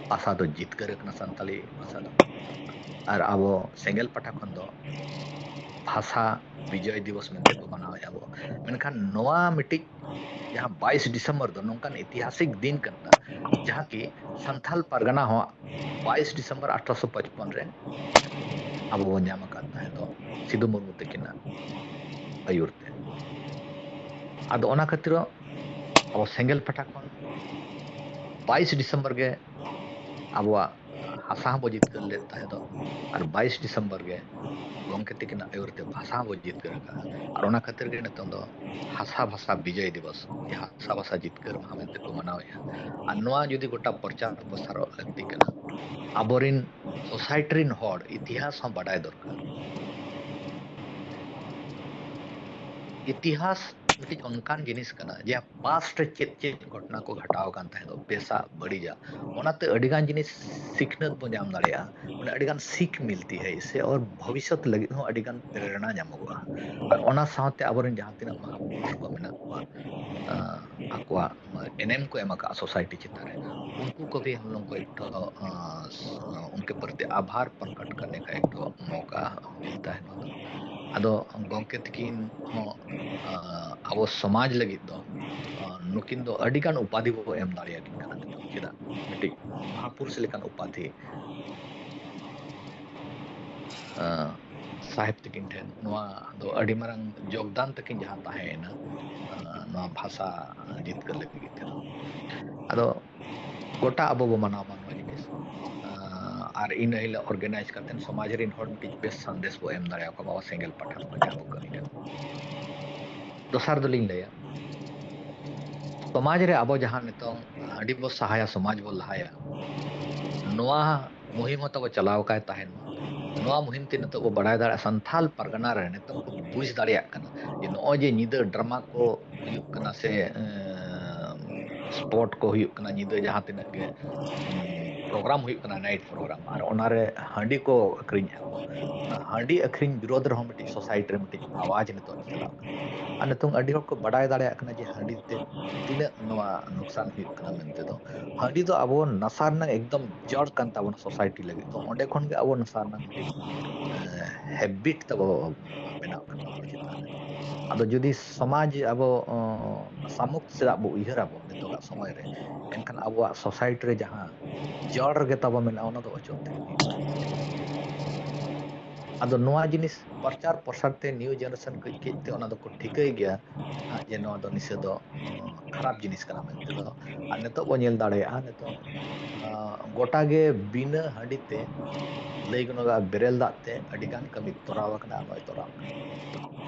ᱵᱷᱟᱥᱟ ᱫᱚ ᱡᱤᱛᱠᱟᱹᱨ ᱟᱠᱟᱱᱟ, ᱥᱟᱱᱛᱟᱲᱤ ᱵᱷᱟᱥᱟ ᱫᱚ᱾ ᱟᱨ ᱟᱵᱚ ᱥᱮᱸᱜᱮᱞ ᱯᱟᱦᱴᱟ ᱠᱷᱚᱱ ᱫᱚ ᱵᱷᱟᱥᱟ ᱵᱤᱡᱚᱭ ᱫᱤᱵᱚᱥ ᱢᱮᱱᱛᱮ ᱵᱚ ᱢᱟᱱᱟᱣᱮᱫᱼᱟ ᱵᱚ᱾ ᱢᱮᱱᱠᱷᱟᱱ ᱱᱚᱣᱟ ᱢᱤᱫᱴᱤᱡ ᱡᱟᱦᱟᱸ ᱵᱟᱭᱤᱥ ᱰᱤᱥᱮᱢᱵᱚᱨ ᱫᱚ ᱱᱚᱝᱠᱟᱱ ᱤᱛᱤᱦᱟᱥᱤᱠ ᱫᱤᱱ ᱠᱟᱱᱟ, ᱡᱟᱦᱟᱸ ᱠᱤ ᱥᱟᱱᱛᱷᱟᱞ ᱯᱟᱨᱜᱟᱱᱟ ᱦᱚᱸ ᱵᱟᱭᱤᱥ ᱰᱤᱥᱮᱢᱵᱚᱨ ᱟᱴᱷᱨᱚᱥᱚ ᱯᱚᱪᱯᱚᱱ ᱨᱮ ᱟᱵᱚ ᱵᱚᱱ ᱧᱟᱢ ᱟᱠᱟᱫ ᱛᱟᱦᱮᱸ ᱫᱚ ᱥᱤᱫᱩ ᱢᱩᱨᱢᱩ ᱛᱟᱹᱠᱤᱱᱟᱜ ᱟᱹᱭᱩᱨ ᱛᱮ᱾ ᱟᱫᱚ ᱚᱱᱟ ᱠᱷᱟᱹᱛᱤᱨ ᱟᱵᱚ ᱥᱮᱸᱜᱮᱞ ᱯᱟᱦᱴᱟ ᱠᱷᱚᱱ ᱵᱟᱭᱤᱥ ᱰᱤᱥᱮᱢᱵᱚᱨ ᱜᱮ ᱟᱵᱚᱣᱟᱜ ᱦᱟᱥᱟ ᱦᱚᱸᱵᱚ ᱡᱤᱛᱠᱟᱹᱨ ᱞᱮᱫ ᱛᱟᱦᱮᱸ ᱫᱚ, ᱟᱨ ᱵᱟᱭᱤᱥ ᱰᱤᱥᱮᱢᱵᱚᱨ ᱜᱮ ᱜᱚᱢᱠᱮ ᱛᱤᱠᱤᱱᱟᱜ ᱟᱹᱭᱩᱨ ᱛᱮ ᱵᱷᱟᱥᱟ ᱦᱚᱸᱵᱚ ᱡᱤᱛᱠᱟᱹᱨ ᱟᱠᱟᱫᱼᱟ᱾ ᱟᱨ ᱚᱱᱟ ᱠᱷᱟᱹᱛᱤᱨ ᱜᱮ ᱱᱤᱛᱚᱝ ᱫᱚ ᱦᱟᱥᱟ ᱵᱷᱟᱥᱟ ᱵᱤᱡᱚᱭ ᱫᱤᱵᱚᱥ, ᱦᱟᱥᱟ ᱵᱷᱟᱥᱟ ᱡᱤᱛᱠᱟᱹᱨ ᱢᱟᱦᱟ ᱢᱮᱱᱛᱮ ᱠᱚ ᱢᱟᱱᱟᱣᱮᱫᱼᱟ᱾ ᱟᱨ ᱱᱚᱣᱟ ᱡᱩᱫᱤ ᱜᱚᱴᱟ ᱯᱨᱚᱪᱟᱨ ᱯᱨᱚᱥᱟᱨᱚᱜ ᱞᱟᱹᱠᱛᱤ ᱠᱟᱱᱟ, ᱟᱵᱚᱨᱤᱱ ᱥᱳᱥᱟᱭᱴᱤ ᱨᱤᱱ ᱦᱚᱲ ᱤᱛᱤᱦᱟᱥ ᱦᱚᱸ ᱵᱟᱰᱟᱭ ᱫᱚᱨᱠᱟᱨ᱾ ᱤᱛᱤᱦᱟᱥ ᱢᱤᱫᱴᱤᱡ ᱚᱱᱠᱟᱱ ᱡᱤᱱᱤᱥ ᱠᱟᱱᱟ ᱡᱮ ᱯᱟᱥᱴ ᱨᱮ ᱪᱮᱫ ᱪᱮᱫ ᱜᱷᱚᱴᱚᱱᱟ ᱠᱚ ᱜᱷᱟᱴᱟᱣ ᱟᱠᱟᱱ ᱛᱟᱦᱮᱸᱫ, ᱵᱮᱥᱟᱜ ᱵᱟᱹᱲᱤᱡᱟᱜ, ᱚᱱᱟᱛᱮ ᱟᱹᱰᱤᱜᱟᱱ ᱡᱤᱱᱤᱥ ᱥᱤᱠᱷᱱᱟᱹᱛ ᱵᱚ ᱧᱟᱢ ᱫᱟᱲᱮᱭᱟᱜᱼᱟ᱾ ᱢᱟᱱᱮ ᱟᱹᱰᱤᱜᱟᱱ ᱥᱤᱠᱷ ᱢᱤᱞᱛᱤ ᱦᱟᱭ ᱥᱮ, ᱟᱨ ᱵᱷᱚᱵᱤᱥᱥᱚᱛ ᱞᱟᱹᱜᱤᱫ ᱦᱚᱸ ᱟᱹᱰᱤᱜᱟᱱ ᱯᱨᱮᱨᱚᱱᱟ ᱧᱟᱢᱚᱜᱚᱜᱼᱟ᱾ ᱟᱨ ᱚᱱᱟ ᱥᱟᱶᱛᱮ ᱟᱵᱚᱨᱮᱱ ᱡᱟᱦᱟᱸ ᱛᱤᱱᱟᱹᱜ ᱢᱟᱦᱟᱯᱩᱨᱩᱥ ᱠᱚ ᱢᱮᱱᱟᱜ ᱠᱚᱣᱟ, ᱟᱸ, ᱟᱠᱚᱣᱟᱜ ᱮᱱᱮᱢ ᱠᱚ ᱮᱢ ᱟᱠᱟᱫᱼᱟ ᱥᱳᱥᱟᱭᱴᱤ ᱪᱮᱛᱟᱱ ᱨᱮ, ᱩᱱᱠᱩ ᱠᱚ ᱵᱷᱤ ᱦᱟᱢ ᱞᱳᱜ ᱠᱚ ᱮᱠᱴᱷᱚ, ᱟᱸ, ᱩᱱᱠᱮ ᱯᱨᱚᱛᱤ ᱟᱵᱷᱟᱨ ᱯᱨᱚᱠᱚᱴ ᱠᱟᱨᱱᱮ ᱠᱟ ᱮᱠᱴᱷᱚ ᱢᱚᱠᱟ ᱢᱤᱞᱛᱟ ᱦᱟᱭ᱾ ᱟᱫᱚ ᱜᱚᱢᱠᱮ ᱛᱤᱠᱤᱱ ᱦᱚᱸ, ᱟᱸ, ᱟᱵᱚ ᱥᱚᱢᱟᱡᱽ ᱞᱟᱹᱜᱤᱫ ᱫᱚ, ᱟᱸ, ᱱᱩᱠᱤᱱ ᱫᱚ ᱟᱹᱰᱤᱜᱟᱱ ᱩᱯᱟᱫᱷᱤ ᱵᱚ ᱮᱢ ᱫᱟᱲᱮᱭᱟᱠᱤᱱ ᱠᱟᱱᱟ᱾ ᱪᱮᱫᱟᱜ? ᱢᱤᱫᱴᱤᱡ ᱢᱚᱦᱟᱯᱩᱨᱩᱥ ᱞᱮᱠᱟᱱ ᱩᱯᱟᱫᱷᱤ, ᱟᱸ, ᱥᱟᱦᱮᱵᱽ ᱛᱟᱹᱠᱤᱱ ᱴᱷᱮᱱ ᱱᱚᱣᱟ ᱫᱚ ᱟᱹᱰᱤ ᱢᱟᱨᱟᱝ ᱡᱳᱜᱽᱫᱟᱱ ᱛᱟᱹᱠᱤᱱ ᱡᱟᱦᱟᱸ ᱛᱟᱦᱮᱸᱭᱮᱱᱟ, ᱟᱸ, ᱱᱚᱣᱟ ᱵᱷᱟᱥᱟ ᱡᱤᱛᱠᱟᱹᱨ ᱞᱟᱹᱜᱤᱫ ᱛᱮᱫᱚ᱾ ᱟᱫᱚ ᱜᱚᱴᱟ ᱟᱵᱚ ᱵᱚ ᱢᱟᱱᱟᱣ ᱢᱟ ᱱᱚᱣᱟ ᱡᱤᱱᱤᱥ᱾ ᱟᱸ, ᱟᱨ ᱤᱱᱟᱹ ᱦᱤᱞᱳᱜ organize ᱠᱟᱛᱮ ᱥᱚᱢᱟᱡᱽ ᱨᱮᱱ ᱦᱚᱲ ᱢᱤᱫᱴᱤᱡ ᱵᱮᱥ ᱥᱟᱸᱫᱮᱥ ᱵᱚ ᱮᱢ ᱫᱟᱲᱮᱭᱟᱠᱚᱣᱟ ᱵᱟᱵᱟ ᱥᱮᱸᱜᱮᱞ ᱯᱟᱴᱷᱟ ᱠᱷᱚᱱ ᱡᱟᱦᱟᱸ ᱵᱚ ᱠᱟᱹᱢᱤ ᱠᱟᱱᱟ᱾ ᱫᱚᱥᱟᱨ ᱫᱚᱞᱤᱧ ᱞᱟᱹᱭᱟ, ᱥᱚᱢᱟᱡᱽ ᱨᱮ ᱟᱵᱚ ᱡᱟᱦᱟᱸ ᱱᱤᱛᱚᱝ ᱦᱟᱺᱰᱤ ᱵᱚ ᱥᱟᱦᱟᱭᱟ, ᱥᱚᱢᱟᱡᱽ ᱵᱚ ᱞᱟᱦᱟᱭᱟ, ᱱᱚᱣᱟ ᱢᱩᱦᱤᱢ ᱦᱚᱸ ᱛᱟᱵᱚ ᱪᱟᱞᱟᱣ ᱟᱠᱟᱭ ᱛᱟᱦᱮᱱ ᱢᱟ᱾ ᱱᱚᱣᱟ ᱢᱩᱦᱤᱢ ᱛᱮ ᱱᱤᱛᱚᱜ ᱵᱚ ᱵᱟᱲᱟᱭ ᱫᱟᱲᱮᱭᱟᱜᱼᱟ, ᱥᱟᱱᱛᱷᱟᱞ ᱯᱟᱨᱜᱟᱱᱟ ᱨᱮ ᱱᱤᱛᱚᱜ ᱵᱚ ᱵᱩᱡᱽ ᱫᱟᱲᱮᱭᱟᱜ ᱠᱟᱱᱟ ᱡᱮ ᱱᱚᱜᱼᱚᱭ ᱡᱮ ᱧᱤᱫᱟᱹ drama ᱠᱚ ᱦᱩᱭᱩᱜ ᱠᱟᱱᱟ ᱥᱮ, ᱮᱸ, sport ᱠᱚ ᱦᱩᱭᱩᱜ ᱠᱟᱱᱟ, ᱧᱤᱫᱟᱹ ᱡᱟᱦᱟᱸ ᱛᱤᱱᱟᱹᱜ ᱜᱮ, ᱮᱸ, program ᱦᱩᱭᱩᱜ ᱠᱟᱱᱟ, night program, ᱟᱨ ᱚᱱᱟᱨᱮ ᱦᱟᱺᱰᱤ ᱠᱚ ᱟᱹᱠᱷᱨᱤᱧᱮᱫᱼᱟ ᱠᱚ, ᱚᱱᱟ ᱦᱟᱺᱰᱤ ᱟᱹᱠᱷᱨᱤᱧ ᱵᱤᱨᱳᱫᱷ ᱨᱮᱦᱚᱸ ᱢᱤᱫᱴᱤᱡ society ᱨᱮ ᱢᱤᱫᱴᱤᱡ ᱟᱣᱟᱡᱽ ᱱᱤᱛᱚᱜ ᱪᱟᱞᱟᱜ ᱠᱟᱱᱟ᱾ ᱟᱨ ᱱᱤᱛᱚᱝ ᱟᱹᱰᱤ ᱦᱚᱲ ᱠᱚ ᱵᱟᱰᱟᱭ ᱫᱟᱲᱮᱭᱟᱜ ᱠᱟᱱᱟ ᱡᱮ ᱦᱟᱺᱰᱤ ᱛᱮ ᱛᱤᱱᱟᱹᱜ ᱱᱚᱣᱟ ᱱᱩᱠᱥᱟᱱ ᱦᱩᱭᱩᱜ ᱠᱟᱱᱟ ᱢᱮᱱᱛᱮ ᱫᱚ᱾ ᱦᱟᱺᱰᱤ ᱫᱚ ᱟᱵᱚ ᱱᱟᱥᱟ ᱨᱮᱱᱟᱜ ᱮᱠᱫᱚᱢ ᱡᱚᱲ ᱠᱟᱱ ᱛᱟᱵᱚᱱᱟ society ᱞᱟᱹᱜᱤᱫ ᱫᱚ᱾ ᱚᱸᱰᱮ ᱠᱷᱚᱱ ᱜᱮ ᱟᱵᱚ ᱱᱟᱥᱟ ᱨᱮᱱᱟᱜ ᱢᱤᱫᱴᱤᱡ, ᱮᱸ, habit ᱛᱟᱵᱚ ᱵᱮᱱᱟᱣ ᱠᱟᱱ ᱛᱟᱵᱚᱱᱟ ᱪᱮᱛᱟᱱ ᱨᱮ᱾ ᱟᱫᱚ ᱡᱩᱫᱤ ᱥᱚᱢᱟᱡᱽ ᱟᱵᱚ, ᱚᱸ, ᱱᱟᱥᱟᱢᱩᱠᱛ ᱥᱮᱫ ᱵᱚ ᱩᱭᱦᱟᱹᱨ ᱟᱵᱚ ᱱᱤᱛᱚᱜᱟᱜ ᱥᱚᱢᱚᱭ ᱨᱮ, ᱮᱱᱠᱷᱟᱱ ᱟᱵᱚᱣᱟᱜ society ᱨᱮ ᱡᱟᱦᱟᱸ ᱡᱚᱲ ᱨᱮᱜᱮ ᱛᱟᱵᱚ ᱢᱮᱱᱟᱜᱼᱟ, ᱚᱱᱟ ᱫᱚ ᱚᱪᱚᱜ ᱛᱮ᱾ ᱟᱫᱚ ᱱᱚᱣᱟ ᱡᱤᱱᱤᱥ ᱯᱨᱚᱪᱟᱨ ᱯᱨᱚᱥᱟᱨ ᱛᱮ new generation ᱠᱟᱹᱡ ᱠᱟᱹᱡ ᱛᱮ ᱚᱱᱟ ᱫᱚᱠᱚ ᱴᱷᱤᱠᱟᱹᱭ ᱜᱮᱭᱟ ᱦᱟᱸᱜ ᱡᱮ ᱱᱚᱣᱟ ᱫᱚ ᱱᱤᱥᱟᱹ ᱫᱚ, ᱚᱸ, ᱠᱷᱟᱨᱟᱯ ᱡᱤᱱᱤᱥ ᱠᱟᱱᱟ ᱢᱮᱱᱛᱮ ᱫᱚ᱾ ᱟᱨ ᱱᱤᱛᱚᱜ ᱵᱚ ᱧᱮᱞ ᱫᱟᱲᱮᱭᱟᱜᱼᱟ, ᱱᱤᱛᱚᱜ, ᱟᱸ, ᱜᱚᱴᱟ ᱜᱮ ᱵᱤᱱᱟᱹ ᱦᱟᱺᱰᱤ ᱛᱮ, ᱞᱟᱹᱭ ᱜᱟᱱᱚᱜᱼᱟ ᱵᱮᱨᱮᱞ ᱫᱟᱜ ᱛᱮ ᱟᱹᱰᱤ ᱜᱟᱱ ᱠᱟᱹᱢᱤ ᱛᱚᱨᱟᱣ ᱟᱠᱟᱱᱟ, ᱱᱚᱜᱼᱚᱭ ᱛᱚᱨᱟᱣ ᱟᱠᱟᱱᱟ᱾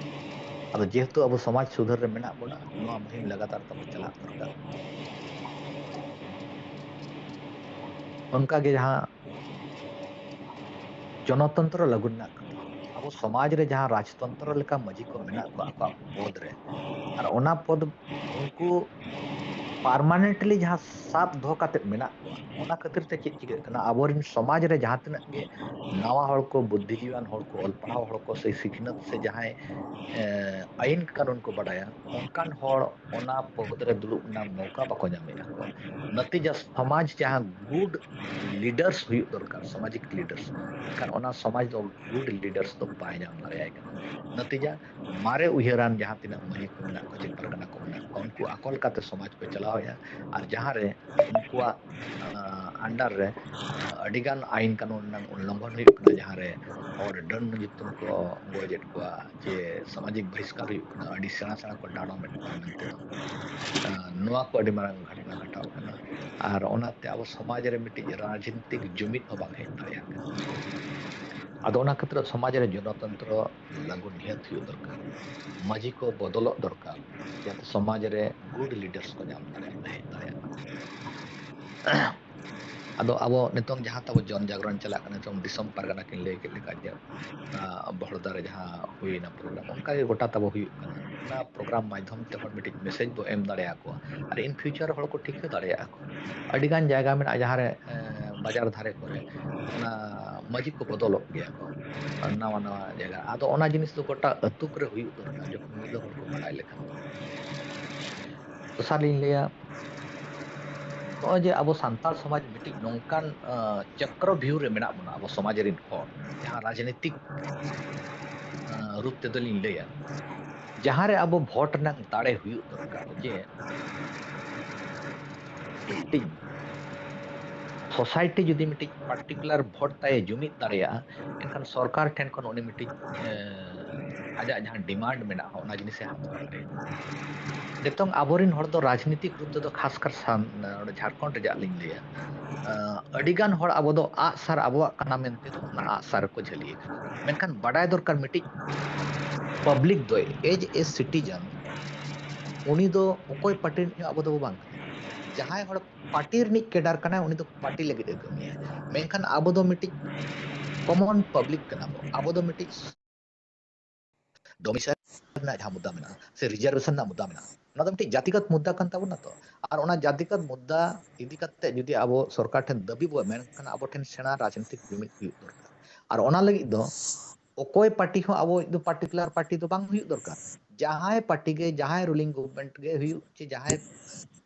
ᱟᱫᱚ ᱡᱮᱦᱮᱛᱩ ᱟᱵᱚ ᱥᱚᱢᱟᱡᱽ ᱥᱩᱫᱷᱟᱹᱨ ᱨᱮ ᱢᱮᱱᱟᱜ ᱵᱚᱱᱟ, ᱱᱚᱣᱟ ᱢᱩᱦᱤᱢ ᱞᱟᱜᱟᱛᱟᱨ ᱛᱟᱵᱚ ᱪᱟᱞᱟᱜ ᱫᱚᱨᱠᱟᱨ᱾ ᱚᱱᱠᱟ ᱜᱮ ᱡᱟᱦᱟᱸ ᱡᱚᱱᱚᱛᱚᱱᱛᱨᱚ ᱞᱟᱹᱜᱩ ᱨᱮᱱᱟᱜ ᱠᱟᱛᱷᱟ, ᱟᱵᱚ ᱥᱚᱢᱟᱡᱽ ᱨᱮ ᱡᱟᱦᱟᱸ ᱨᱟᱡᱽᱛᱚᱱᱛᱨᱚ ᱞᱮᱠᱟ ᱢᱟᱹᱡᱷᱤ ᱠᱚ ᱢᱮᱱᱟᱜ ᱠᱚᱣᱟ ᱟᱠᱚᱣᱟᱜ ᱯᱚᱫᱽ ᱨᱮ, ᱟᱨ ᱚᱱᱟ ᱯᱚᱫᱽ ᱩᱱᱠᱩ permanently ᱡᱟᱦᱟᱸ ᱥᱟᱵ ᱫᱚᱦᱚ ᱠᱟᱛᱮᱫ ᱢᱮᱱᱟᱜ ᱠᱚᱣᱟ, ᱚᱱᱟ ᱠᱷᱟᱹᱛᱤᱨ ᱛᱮ ᱪᱮᱫ ᱪᱤᱠᱟᱹᱜ ᱠᱟᱱᱟ, ᱟᱵᱚᱨᱮᱱ ᱥᱚᱢᱟᱡᱽ ᱨᱮ ᱡᱟᱦᱟᱸ ᱛᱤᱱᱟᱹᱜ ᱜᱮ ᱱᱟᱣᱟ ᱦᱚᱲ ᱠᱚ, ᱵᱩᱫᱽᱫᱷᱤᱡᱤᱵᱤᱭᱟᱱ ᱦᱚᱲ ᱠᱚ, ᱚᱞ ᱯᱟᱲᱦᱟᱣ ᱦᱚᱲ ᱠᱚ, ᱥᱮ ᱥᱤᱠᱷᱱᱟᱹᱛ ᱥᱮ ᱡᱟᱦᱟᱸᱭ, ᱮ, ᱟᱹᱭᱤᱱ ᱠᱟᱹᱱᱩᱱ ᱠᱚ ᱵᱟᱰᱟᱭᱟ, ᱚᱱᱠᱟᱱ ᱦᱚᱲ ᱚᱱᱟ ᱯᱚᱫᱽ ᱨᱮ ᱫᱩᱲᱩᱵ ᱨᱮᱱᱟᱜ ᱢᱚᱣᱠᱟ ᱵᱟᱠᱚ ᱧᱟᱢᱮᱫᱼᱟ ᱠᱚ᱾ ᱱᱟᱛᱤᱡᱟ ᱥᱚᱢᱟᱡᱽ ᱡᱟᱦᱟᱸ good leaders ᱦᱩᱭᱩᱜ ᱫᱚᱨᱠᱟᱨ, ᱥᱟᱢᱟᱡᱤᱠ leaders, ᱮᱱᱠᱷᱟᱱ ᱚᱱᱟ ᱥᱚᱢᱟᱡᱽ ᱫᱚ good leaders ᱫᱚ ᱵᱟᱭ ᱧᱟᱢ ᱫᱟᱲᱮᱭᱟᱭ ᱠᱟᱱᱟ᱾ ᱱᱟᱛᱤᱡᱟ ᱢᱟᱨᱮ ᱩᱭᱦᱟᱹᱨᱟᱱ ᱡᱟᱦᱟᱸ ᱛᱤᱱᱟᱹᱜ ᱢᱟᱹᱡᱷᱤ ᱠᱚ ᱢᱮᱱᱟᱜ ᱠᱚᱣᱟ ᱪᱮ ᱯᱟᱨᱜᱟᱱᱟ ᱠᱚ ᱢᱮᱱᱟᱜ ᱠᱚᱣᱟ, ᱩᱱᱠᱩ ᱟᱠᱚ ᱞᱮᱠᱟᱛᱮ ᱥᱚᱢᱟᱡᱽ ᱠᱚ ᱪᱟᱞᱟᱣ ᱦᱟᱛᱟᱣᱮᱫᱼᱟ, ᱟᱨ ᱡᱟᱦᱟᱸᱨᱮ ᱩᱱᱠᱩᱣᱟᱜ ᱟᱱᱰᱟᱨ ᱨᱮ ᱟᱹᱰᱤᱜᱟᱱ ᱟᱭᱤᱱ ᱠᱟᱹᱱᱩᱱ ᱨᱮᱱᱟᱜ ᱩᱞᱞᱚᱝᱜᱷᱚᱱ ᱦᱩᱭᱩᱜ ᱠᱟᱱᱟ, ᱡᱟᱦᱟᱸᱨᱮ ᱦᱚᱲ ᱰᱟᱹᱱ ᱧᱩᱛᱩᱢ ᱠᱚ ᱜᱚᱡᱮᱫ ᱠᱚᱣᱟ, ᱡᱮ ᱥᱟᱢᱟᱡᱤᱠ ᱵᱚᱦᱤᱥᱠᱟᱨ ᱦᱩᱭᱩᱜ ᱠᱟᱱᱟ, ᱟᱹᱰᱤ ᱥᱮᱬᱟ ᱥᱮᱬᱟ ᱠᱚ ᱰᱟᱸᱰᱚᱢᱮᱫ ᱠᱚᱣᱟ ᱢᱮᱱᱛᱮ ᱫᱚ, ᱱᱚᱣᱟ ᱠᱚ ᱟᱹᱰᱤ ᱢᱟᱨᱟᱝ ᱜᱷᱚᱴᱚᱱᱟ ᱜᱷᱚᱴᱟᱣ ᱠᱟᱱᱟ᱾ ᱟᱨ ᱚᱱᱟᱛᱮ ᱟᱵᱚ ᱥᱚᱢᱟᱡᱽ ᱨᱮ ᱢᱤᱫᱴᱤᱡ ᱨᱟᱡᱽᱱᱤᱛᱤᱠ ᱡᱩᱢᱤᱫ ᱦᱚᱸ ᱵᱟᱝ ᱦᱮᱡ ᱫᱟᱲᱮᱭᱟᱜ ᱠᱟᱱᱟ᱾ ᱟᱫᱚ ᱚᱱᱟ ᱠᱷᱟᱹᱛᱤᱨ ᱥᱚᱢᱟᱡᱽ ᱨᱮ ᱡᱚᱱᱚᱛᱚᱱᱛᱨᱚ ᱞᱟᱹᱜᱩ ᱱᱤᱦᱟᱹᱛ ᱦᱩᱭᱩᱜ ᱫᱚᱨᱠᱟᱨ, ᱢᱟᱹᱡᱷᱤ ᱠᱚ ᱵᱚᱫᱚᱞᱚᱜ ᱫᱚᱨᱠᱟᱨ, ᱡᱟᱛᱮ ᱥᱚᱢᱟᱡᱽ ᱨᱮ ᱜᱩᱰ ᱞᱤᱰᱟᱨᱥ ᱠᱚ ᱧᱟᱢ ᱫᱟᱲᱮᱭᱟᱜ ᱦᱮᱡ ᱫᱟᱲᱮᱭᱟᱜ ᱢᱟ᱾ ᱟᱫᱚ ᱟᱵᱚ ᱱᱤᱛᱚᱝ ᱡᱟᱦᱟᱸ ᱛᱟᱵᱚ ᱡᱚᱱ ᱡᱟᱜᱽᱨᱚᱱ ᱪᱟᱞᱟᱜ ᱠᱟᱱᱟ, ᱱᱤᱛᱚᱝ ᱫᱤᱥᱚᱢ ᱯᱟᱨᱜᱟᱱᱟ ᱠᱤᱱ ᱞᱟᱹᱭ ᱠᱮᱫ ᱞᱮᱠᱟ ᱡᱮ ᱵᱚᱦᱲᱫᱟ ᱨᱮ ᱡᱟᱦᱟᱸ ᱦᱩᱭᱱᱟ ᱯᱨᱳᱜᱨᱟᱢ, ᱚᱱᱠᱟᱜᱮ ᱜᱚᱴᱟ ᱛᱟᱵᱚ ᱦᱩᱭᱩᱜ ᱠᱟᱱᱟ᱾ ᱚᱱᱟ ᱯᱨᱳᱜᱨᱟᱢ ᱢᱟᱫᱽᱫᱷᱚᱢ ᱛᱮ ᱦᱚᱲ ᱢᱤᱫᱴᱤᱡ ᱢᱮᱥᱮᱡᱽ ᱵᱚ ᱮᱢ ᱫᱟᱲᱮᱭᱟᱠᱚᱣᱟ, ᱟᱨ ᱤᱱ ᱯᱷᱤᱭᱩᱪᱟᱨ ᱦᱚᱲ ᱠᱚ ᱴᱷᱤᱠᱟᱹ ᱫᱟᱲᱮᱭᱟᱜᱼᱟ ᱠᱚ᱾ ᱟᱹᱰᱤᱜᱟᱱ ᱡᱟᱭᱜᱟ ᱢᱮᱱᱟᱜᱼᱟ ᱡᱟᱦᱟᱸᱨᱮ ᱵᱟᱡᱟᱨ ᱫᱷᱟᱨᱮ ᱠᱚᱨᱮ ᱚᱱᱟ ᱢᱟᱹᱡᱷᱤ ᱠᱚ ᱵᱚᱫᱚᱞᱚᱜ ᱜᱮᱭᱟ ᱠᱚ, ᱱᱟᱣᱟ ᱱᱟᱣᱟ ᱡᱟᱭᱜᱟ᱾ ᱟᱫᱚ ᱚᱱᱟ ᱡᱤᱱᱤᱥ ᱫᱚ ᱜᱚᱴᱟ ᱟᱹᱛᱩ ᱠᱚᱨᱮ ᱦᱩᱭᱩᱜ ᱫᱚᱨᱠᱟᱨ, ᱡᱚᱠᱷᱚᱱ ᱢᱤᱫ ᱦᱚᱲ ᱠᱚ ᱵᱟᱲᱟᱭ ᱞᱮᱠᱷᱟᱱ᱾ ᱫᱚᱥᱟᱨ ᱞᱤᱧ ᱞᱟᱹᱭᱟ, ᱱᱚᱜᱼᱚᱭ ᱡᱮ ᱟᱵᱚ ᱥᱟᱱᱛᱟᱲ ᱥᱚᱢᱟᱡᱽ ᱢᱤᱫᱴᱤᱡ ᱱᱚᱝᱠᱟᱱ ᱪᱚᱠᱨᱚ ᱵᱷᱤᱭᱩ ᱨᱮ ᱢᱮᱱᱟᱜ ᱵᱚᱱᱟ, ᱟᱵᱚ ᱥᱚᱢᱟᱡᱽ ᱨᱮᱱ ᱦᱚᱲ, ᱡᱟᱦᱟᱸ ᱨᱟᱡᱽᱱᱤᱛᱤᱠ ᱨᱩᱯ ᱛᱮᱫᱚ ᱞᱤᱧ ᱞᱟᱹᱭᱟ, ᱡᱟᱦᱟᱸᱨᱮ ᱟᱵᱚ ᱵᱷᱳᱴ ᱨᱮᱱᱟᱜ ᱫᱟᱲᱮ ᱦᱩᱭᱩᱜ ᱫᱚᱨᱠᱟᱨ, ᱡᱮ ᱢᱤᱫᱴᱤᱡ ᱥᱳᱥᱟᱭᱴᱤ ᱡᱩᱫᱤ ᱢᱤᱫᱴᱤᱡ ᱯᱟᱨᱴᱤᱠᱩᱞᱟᱨ ᱵᱷᱳᱴ ᱛᱟᱭ ᱡᱩᱢᱤᱫ ᱫᱟᱲᱮᱭᱟᱜᱼᱟ, ᱮᱱᱠᱷᱟᱱ ᱥᱚᱨᱠᱟᱨ ᱴᱷᱮᱱ ᱠᱷᱚᱱ ᱩᱱᱤ ᱢᱤᱫᱴᱤᱡ ᱟᱡᱟᱜ ᱡᱟᱦᱟᱸ ᱰᱤᱢᱟᱱᱰ ᱢᱮᱱᱟᱜᱼᱟ, ᱚᱱᱟ ᱡᱤᱱᱤᱥᱮ ᱦᱟᱛᱟᱣ ᱫᱟᱲᱮᱭᱟᱜᱼᱟ᱾ ᱱᱤᱛᱚᱝ ᱟᱵᱚᱨᱮᱱ ᱦᱚᱲ ᱫᱚ ᱨᱟᱡᱽᱱᱤᱛᱤᱠ ᱨᱩᱯ ᱛᱮᱫᱚ ᱠᱷᱟᱥᱠᱟᱨ ᱡᱷᱟᱲᱠᱷᱚᱸᱰ ᱨᱮᱭᱟᱜ ᱞᱤᱧ ᱞᱟᱹᱭᱟ, ᱟᱹᱰᱤᱜᱟᱱ ᱦᱚᱲ ᱟᱵᱚ ᱫᱚ ᱟᱜᱼᱥᱟᱨ ᱟᱵᱚᱣᱟᱜ ᱠᱟᱱᱟ ᱢᱮᱱᱛᱮ ᱫᱚ ᱚᱱᱟ ᱟᱜᱼᱥᱟᱨ ᱨᱮᱠᱚ ᱡᱷᱟᱹᱞᱤ ᱟᱠᱟᱱᱟ᱾ ᱢᱮᱱᱠᱷᱟᱱ ᱵᱟᱰᱟᱭ ᱫᱚᱨᱠᱟᱨ, ᱢᱤᱫᱴᱤᱡ ᱯᱟᱵᱽᱞᱤᱠ ᱫᱚ, ᱮᱡᱽ ᱮ ᱥᱤᱴᱤᱡᱮᱱ, ᱩᱱᱤ ᱫᱚ ᱚᱠᱚᱭ ᱯᱟᱨᱴᱤ ᱨᱤᱱᱤᱡ ᱦᱚᱸ ᱟᱵᱚ ᱫᱚ ᱵᱟᱝ ᱠᱟᱱᱟ᱾ ᱡᱟᱦᱟᱸᱭ ᱦᱚᱲ ᱯᱟᱨᱴᱤ ᱨᱤᱱᱤᱡ ᱠᱮᱰᱟᱨ ᱠᱟᱱᱟᱭ, ᱩᱱᱤ ᱫᱚ ᱯᱟᱨᱴᱤ ᱞᱟᱹᱜᱤᱫ ᱮ ᱠᱟᱹᱢᱤᱭᱟ᱾ ᱢᱮᱱᱠᱷᱟᱱ ᱟᱵᱚ ᱫᱚ ᱢᱤᱫᱴᱤᱡ ᱠᱚᱢᱚᱱ ᱯᱟᱵᱽᱞᱤᱠ ᱠᱟᱱᱟ ᱵᱚ᱾ ᱟᱵᱚ ᱫᱚ ᱢᱤᱫᱴᱤᱡ ᱰᱚᱢᱤᱥᱟᱭᱤᱞ ᱨᱮᱱᱟᱜ ᱡᱟᱦᱟᱸ ᱢᱩᱫᱽᱫᱟ ᱢᱮᱱᱟᱜᱼᱟ ᱥᱮ ᱨᱤᱡᱟᱨᱵᱷᱮᱥᱚᱱ ᱨᱮᱱᱟᱜ ᱢᱩᱫᱽᱫᱟ ᱢᱮᱱᱟᱜᱼᱟ, ᱚᱱᱟ ᱫᱚ ᱢᱤᱫᱴᱤᱡ ᱡᱟᱹᱛᱤᱜᱚᱛ ᱢᱩᱫᱽᱫᱟ ᱠᱟᱱ ᱛᱟᱵᱚᱱᱟ᱾ ᱛᱚ ᱟᱨ ᱚᱱᱟ ᱡᱟᱹᱛᱤᱜᱚᱛ ᱢᱩᱫᱽᱫᱟ ᱤᱫᱤ ᱠᱟᱛᱮ ᱡᱩᱫᱤ ᱟᱵᱚ ᱥᱚᱨᱠᱟᱨ ᱴᱷᱮᱱ ᱫᱟᱹᱵᱤ ᱵᱚ ᱮᱢ, ᱮᱱᱠᱷᱟᱱ ᱟᱵᱚ ᱴᱷᱮᱱ ᱥᱮᱬᱟ ᱨᱟᱡᱽᱱᱤᱛᱤᱠ ᱡᱩᱢᱤᱫ ᱦᱩᱭᱩᱜ ᱫᱚᱨᱠᱟᱨ᱾ ᱟᱨ ᱚᱱᱟ ᱞᱟᱹᱜᱤᱫ ᱫᱚ ᱚᱠᱚᱭ ᱯᱟᱨᱴᱤ ᱦᱚᱸ ᱟᱵᱚ ᱫᱚ ᱯᱟᱨᱴᱤᱠᱩᱞᱟᱨ ᱯᱟᱨᱴᱤ ᱫᱚ ᱵᱟᱝ ᱦᱩᱭᱩᱜ ᱫᱚᱨᱠᱟᱨ᱾ ᱡᱟᱦᱟᱸᱭ ᱯᱟᱨᱴᱤ ᱜᱮ, ᱡᱟᱦᱟᱸᱭ ᱨᱩᱞᱤᱝ ᱜᱚᱵᱷᱢᱮᱱᱴ ᱜᱮ ᱦᱩᱭᱩᱜ, ᱪᱮ ᱡᱟᱦᱟᱸᱭ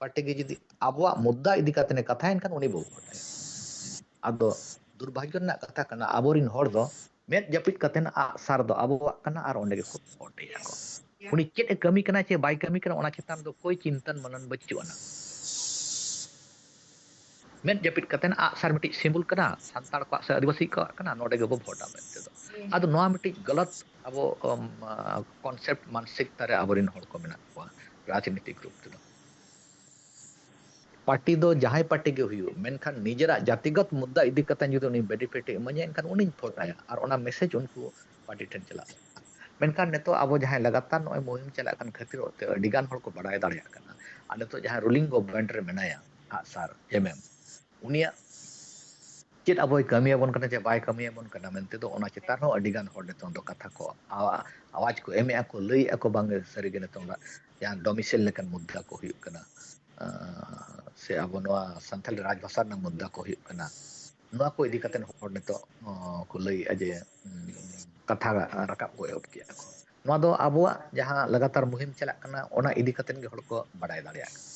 ᱯᱟᱨᱴᱤ ᱜᱮ ᱡᱩᱫᱤ ᱟᱵᱚᱣᱟᱜ ᱢᱩᱫᱽᱫᱟ ᱤᱫᱤ ᱠᱟᱛᱮ ᱮ ᱠᱟᱛᱷᱟᱭᱟ, ᱮᱱᱠᱷᱟᱱ ᱩᱱᱤ ᱵᱚ ᱵᱷᱳᱴᱟᱭᱟ᱾ ᱟᱫᱚ ᱫᱩᱨᱵᱷᱟᱜᱽᱭᱚ ᱨᱮᱱᱟᱜ ᱠᱟᱛᱷᱟ ᱠᱟᱱᱟ, ᱟᱵᱚᱨᱮᱱ ᱦᱚᱲ ᱫᱚ ᱢᱮᱫ ᱡᱟᱹᱯᱤᱫ ᱠᱟᱛᱮ ᱟᱜᱼᱥᱟᱨ ᱫᱚ ᱟᱵᱚᱣᱟᱜ ᱠᱟᱱᱟ ᱟᱨ ᱚᱸᱰᱮ ᱜᱮᱠᱚ ᱵᱷᱳᱴᱮᱭᱟ ᱠᱚ᱾ ᱩᱱᱤ ᱪᱮᱫ ᱮ ᱠᱟᱹᱢᱤ ᱠᱟᱱᱟ ᱪᱮ ᱵᱟᱭ ᱠᱟᱹᱢᱤ ᱠᱟᱱᱟ, ᱚᱱᱟ ᱪᱮᱛᱟᱱ ᱫᱚ ᱠᱳᱭ ᱪᱤᱱᱛᱟᱹᱱ ᱢᱚᱱᱚᱱ ᱵᱟᱹᱪᱩᱜ ᱟᱱᱟ᱾ ᱢᱮᱫ ᱡᱟᱹᱯᱤᱫ ᱠᱟᱛᱮ ᱟᱜᱼᱥᱟᱨ ᱢᱤᱫᱴᱤᱡ ᱥᱤᱢᱵᱚᱞ ᱠᱟᱱᱟ, ᱥᱟᱱᱛᱟᱲ ᱠᱚᱣᱟᱜ ᱥᱮ ᱟᱹᱫᱤᱵᱟᱹᱥᱤ ᱠᱚᱣᱟᱜ ᱠᱟᱱᱟ, ᱱᱚᱰᱮ ᱜᱮᱵᱚ ᱵᱷᱳᱴᱟ ᱢᱮᱱᱛᱮ ᱫᱚ᱾ ᱟᱫᱚ ᱱᱚᱣᱟ ᱢᱤᱫᱴᱤᱡ ᱜᱟᱞᱟᱛ ᱟᱵᱚ ᱠᱚᱱᱥᱮᱯᱴ ᱢᱟᱱᱥᱤᱠᱛᱟ ᱨᱮ ᱟᱵᱚᱨᱮᱱ ᱦᱚᱲ ᱠᱚ ᱢᱮᱱᱟᱜ ᱠᱚᱣᱟ ᱨᱟᱡᱽᱱᱤᱛᱤ ᱜᱨᱩᱯ ᱛᱮᱫᱚ᱾ ᱯᱟᱨᱴᱤ ᱫᱚ ᱡᱟᱦᱟᱸᱭ ᱯᱟᱨᱴᱤ ᱜᱮ ᱦᱩᱭᱩᱜ, ᱢᱮᱱᱠᱷᱟᱱ ᱱᱤᱡᱮᱨᱟᱜ ᱡᱟᱹᱛᱤᱜᱚᱛ ᱢᱩᱫᱽᱫᱟ ᱤᱫᱤ ᱠᱟᱛᱮ ᱡᱩᱫᱤ ᱩᱱᱤ ᱵᱮᱱᱤᱯᱷᱤᱴ ᱮ ᱤᱢᱟᱹᱧᱟ, ᱮᱱᱠᱷᱟᱱ ᱩᱱᱤᱧ ᱵᱷᱳᱴ ᱟᱭᱟ᱾ ᱟᱨ ᱚᱱᱟ ᱢᱮᱥᱮᱡᱽ ᱩᱱᱠᱩ ᱯᱟᱨᱴᱤ ᱴᱷᱮᱱ ᱪᱟᱞᱟᱜ᱾ ᱢᱮᱱᱠᱷᱟᱱ ᱱᱤᱛᱚᱜ ᱟᱵᱚ ᱡᱟᱦᱟᱸᱭ ᱞᱟᱜᱟᱛᱟᱨ ᱱᱚᱜᱼᱚᱭ ᱢᱩᱦᱤᱢ ᱪᱟᱞᱟᱜ ᱠᱟᱱ ᱠᱷᱟᱹᱛᱤᱨ ᱛᱮ ᱟᱹᱰᱤ ᱜᱟᱱ ᱦᱚᱲ ᱠᱚ ᱵᱟᱲᱟᱭ ᱫᱟᱲᱮᱭᱟᱜ ᱠᱟᱱᱟ᱾ ᱟᱨ ᱱᱤᱛᱚᱜ ᱡᱟᱦᱟᱸᱭ ᱨᱩᱞᱤᱝ ᱜᱚᱵᱷᱚᱨᱱᱢᱮᱱᱴ ᱨᱮ ᱢᱮᱱᱟᱭᱟ, ᱟᱜᱼᱥᱟᱨ, ᱮᱢ ᱮᱢ, ᱩᱱᱤᱭᱟᱜ ᱪᱮᱫ ᱟᱵᱚᱭ ᱠᱟᱹᱢᱤᱭᱟᱵᱚᱱ ᱠᱟᱱᱟ ᱪᱮ ᱵᱟᱭ ᱠᱟᱹᱢᱤᱭᱟᱵᱚᱱ ᱠᱟᱱᱟ ᱢᱮᱱᱛᱮ ᱫᱚ, ᱚᱱᱟ ᱪᱮᱛᱟᱱ ᱦᱚᱸ ᱟᱹᱰᱤ ᱜᱟᱱ ᱦᱚᱲ ᱱᱤᱛᱚᱝ ᱫᱚ ᱠᱟᱛᱷᱟ ᱠᱚ ᱟᱣᱟ-, ᱟᱣᱟᱡᱽ ᱠᱚ ᱮᱢᱮᱜᱼᱟ ᱠᱚ, ᱞᱟᱹᱭᱮᱜᱼᱟ ᱠᱚ, ᱵᱟᱝ ᱥᱟᱹᱨᱤᱜᱮ ᱱᱤᱛᱚᱝ ᱫᱚ ᱡᱟᱦᱟᱸ ᱰᱚᱢᱤᱥᱮᱞ ᱞᱮᱠᱟᱱ ᱢᱩᱫᱽᱫᱟ ᱠᱚ ᱦᱩᱭᱩᱜ ᱠᱟᱱᱟ, ᱟᱸ, ᱥᱮ ᱟᱵᱚ ᱱᱚᱣᱟ ᱥᱟᱱᱛᱟᱲᱤ ᱨᱟᱡᱽ ᱵᱷᱟᱥᱟ ᱨᱮᱱᱟᱜ ᱢᱩᱫᱽᱫᱟ ᱠᱚ ᱦᱩᱭᱩᱜ ᱠᱟᱱᱟ, ᱱᱚᱣᱟ ᱠᱚ ᱤᱫᱤ ᱠᱟᱛᱮ ᱦᱚᱲ ᱱᱤᱛᱚᱜ, ᱚᱸ, ᱠᱚ ᱞᱟᱹᱭᱮᱜᱼᱟ ᱡᱮ, ᱩᱸ, ᱠᱟᱛᱷᱟ ᱨᱟᱠᱟᱵ ᱠᱚ ᱮᱦᱚᱵ ᱠᱮᱜᱼᱟ ᱠᱚ᱾ ᱱᱚᱣᱟ ᱫᱚ ᱟᱵᱚᱣᱟᱜ ᱡᱟᱦᱟᱸ ᱞᱟᱜᱟᱛᱟᱨ ᱢᱩᱦᱤᱢ ᱪᱟᱞᱟᱜ ᱠᱟᱱᱟ, ᱚᱱᱟ ᱤᱫᱤ ᱠᱟᱛᱮ ᱜᱮ ᱦᱚᱲ ᱠᱚ ᱵᱟᱲᱟᱭ ᱫᱟᱲᱮᱭᱟᱜ ᱠᱟᱱᱟ᱾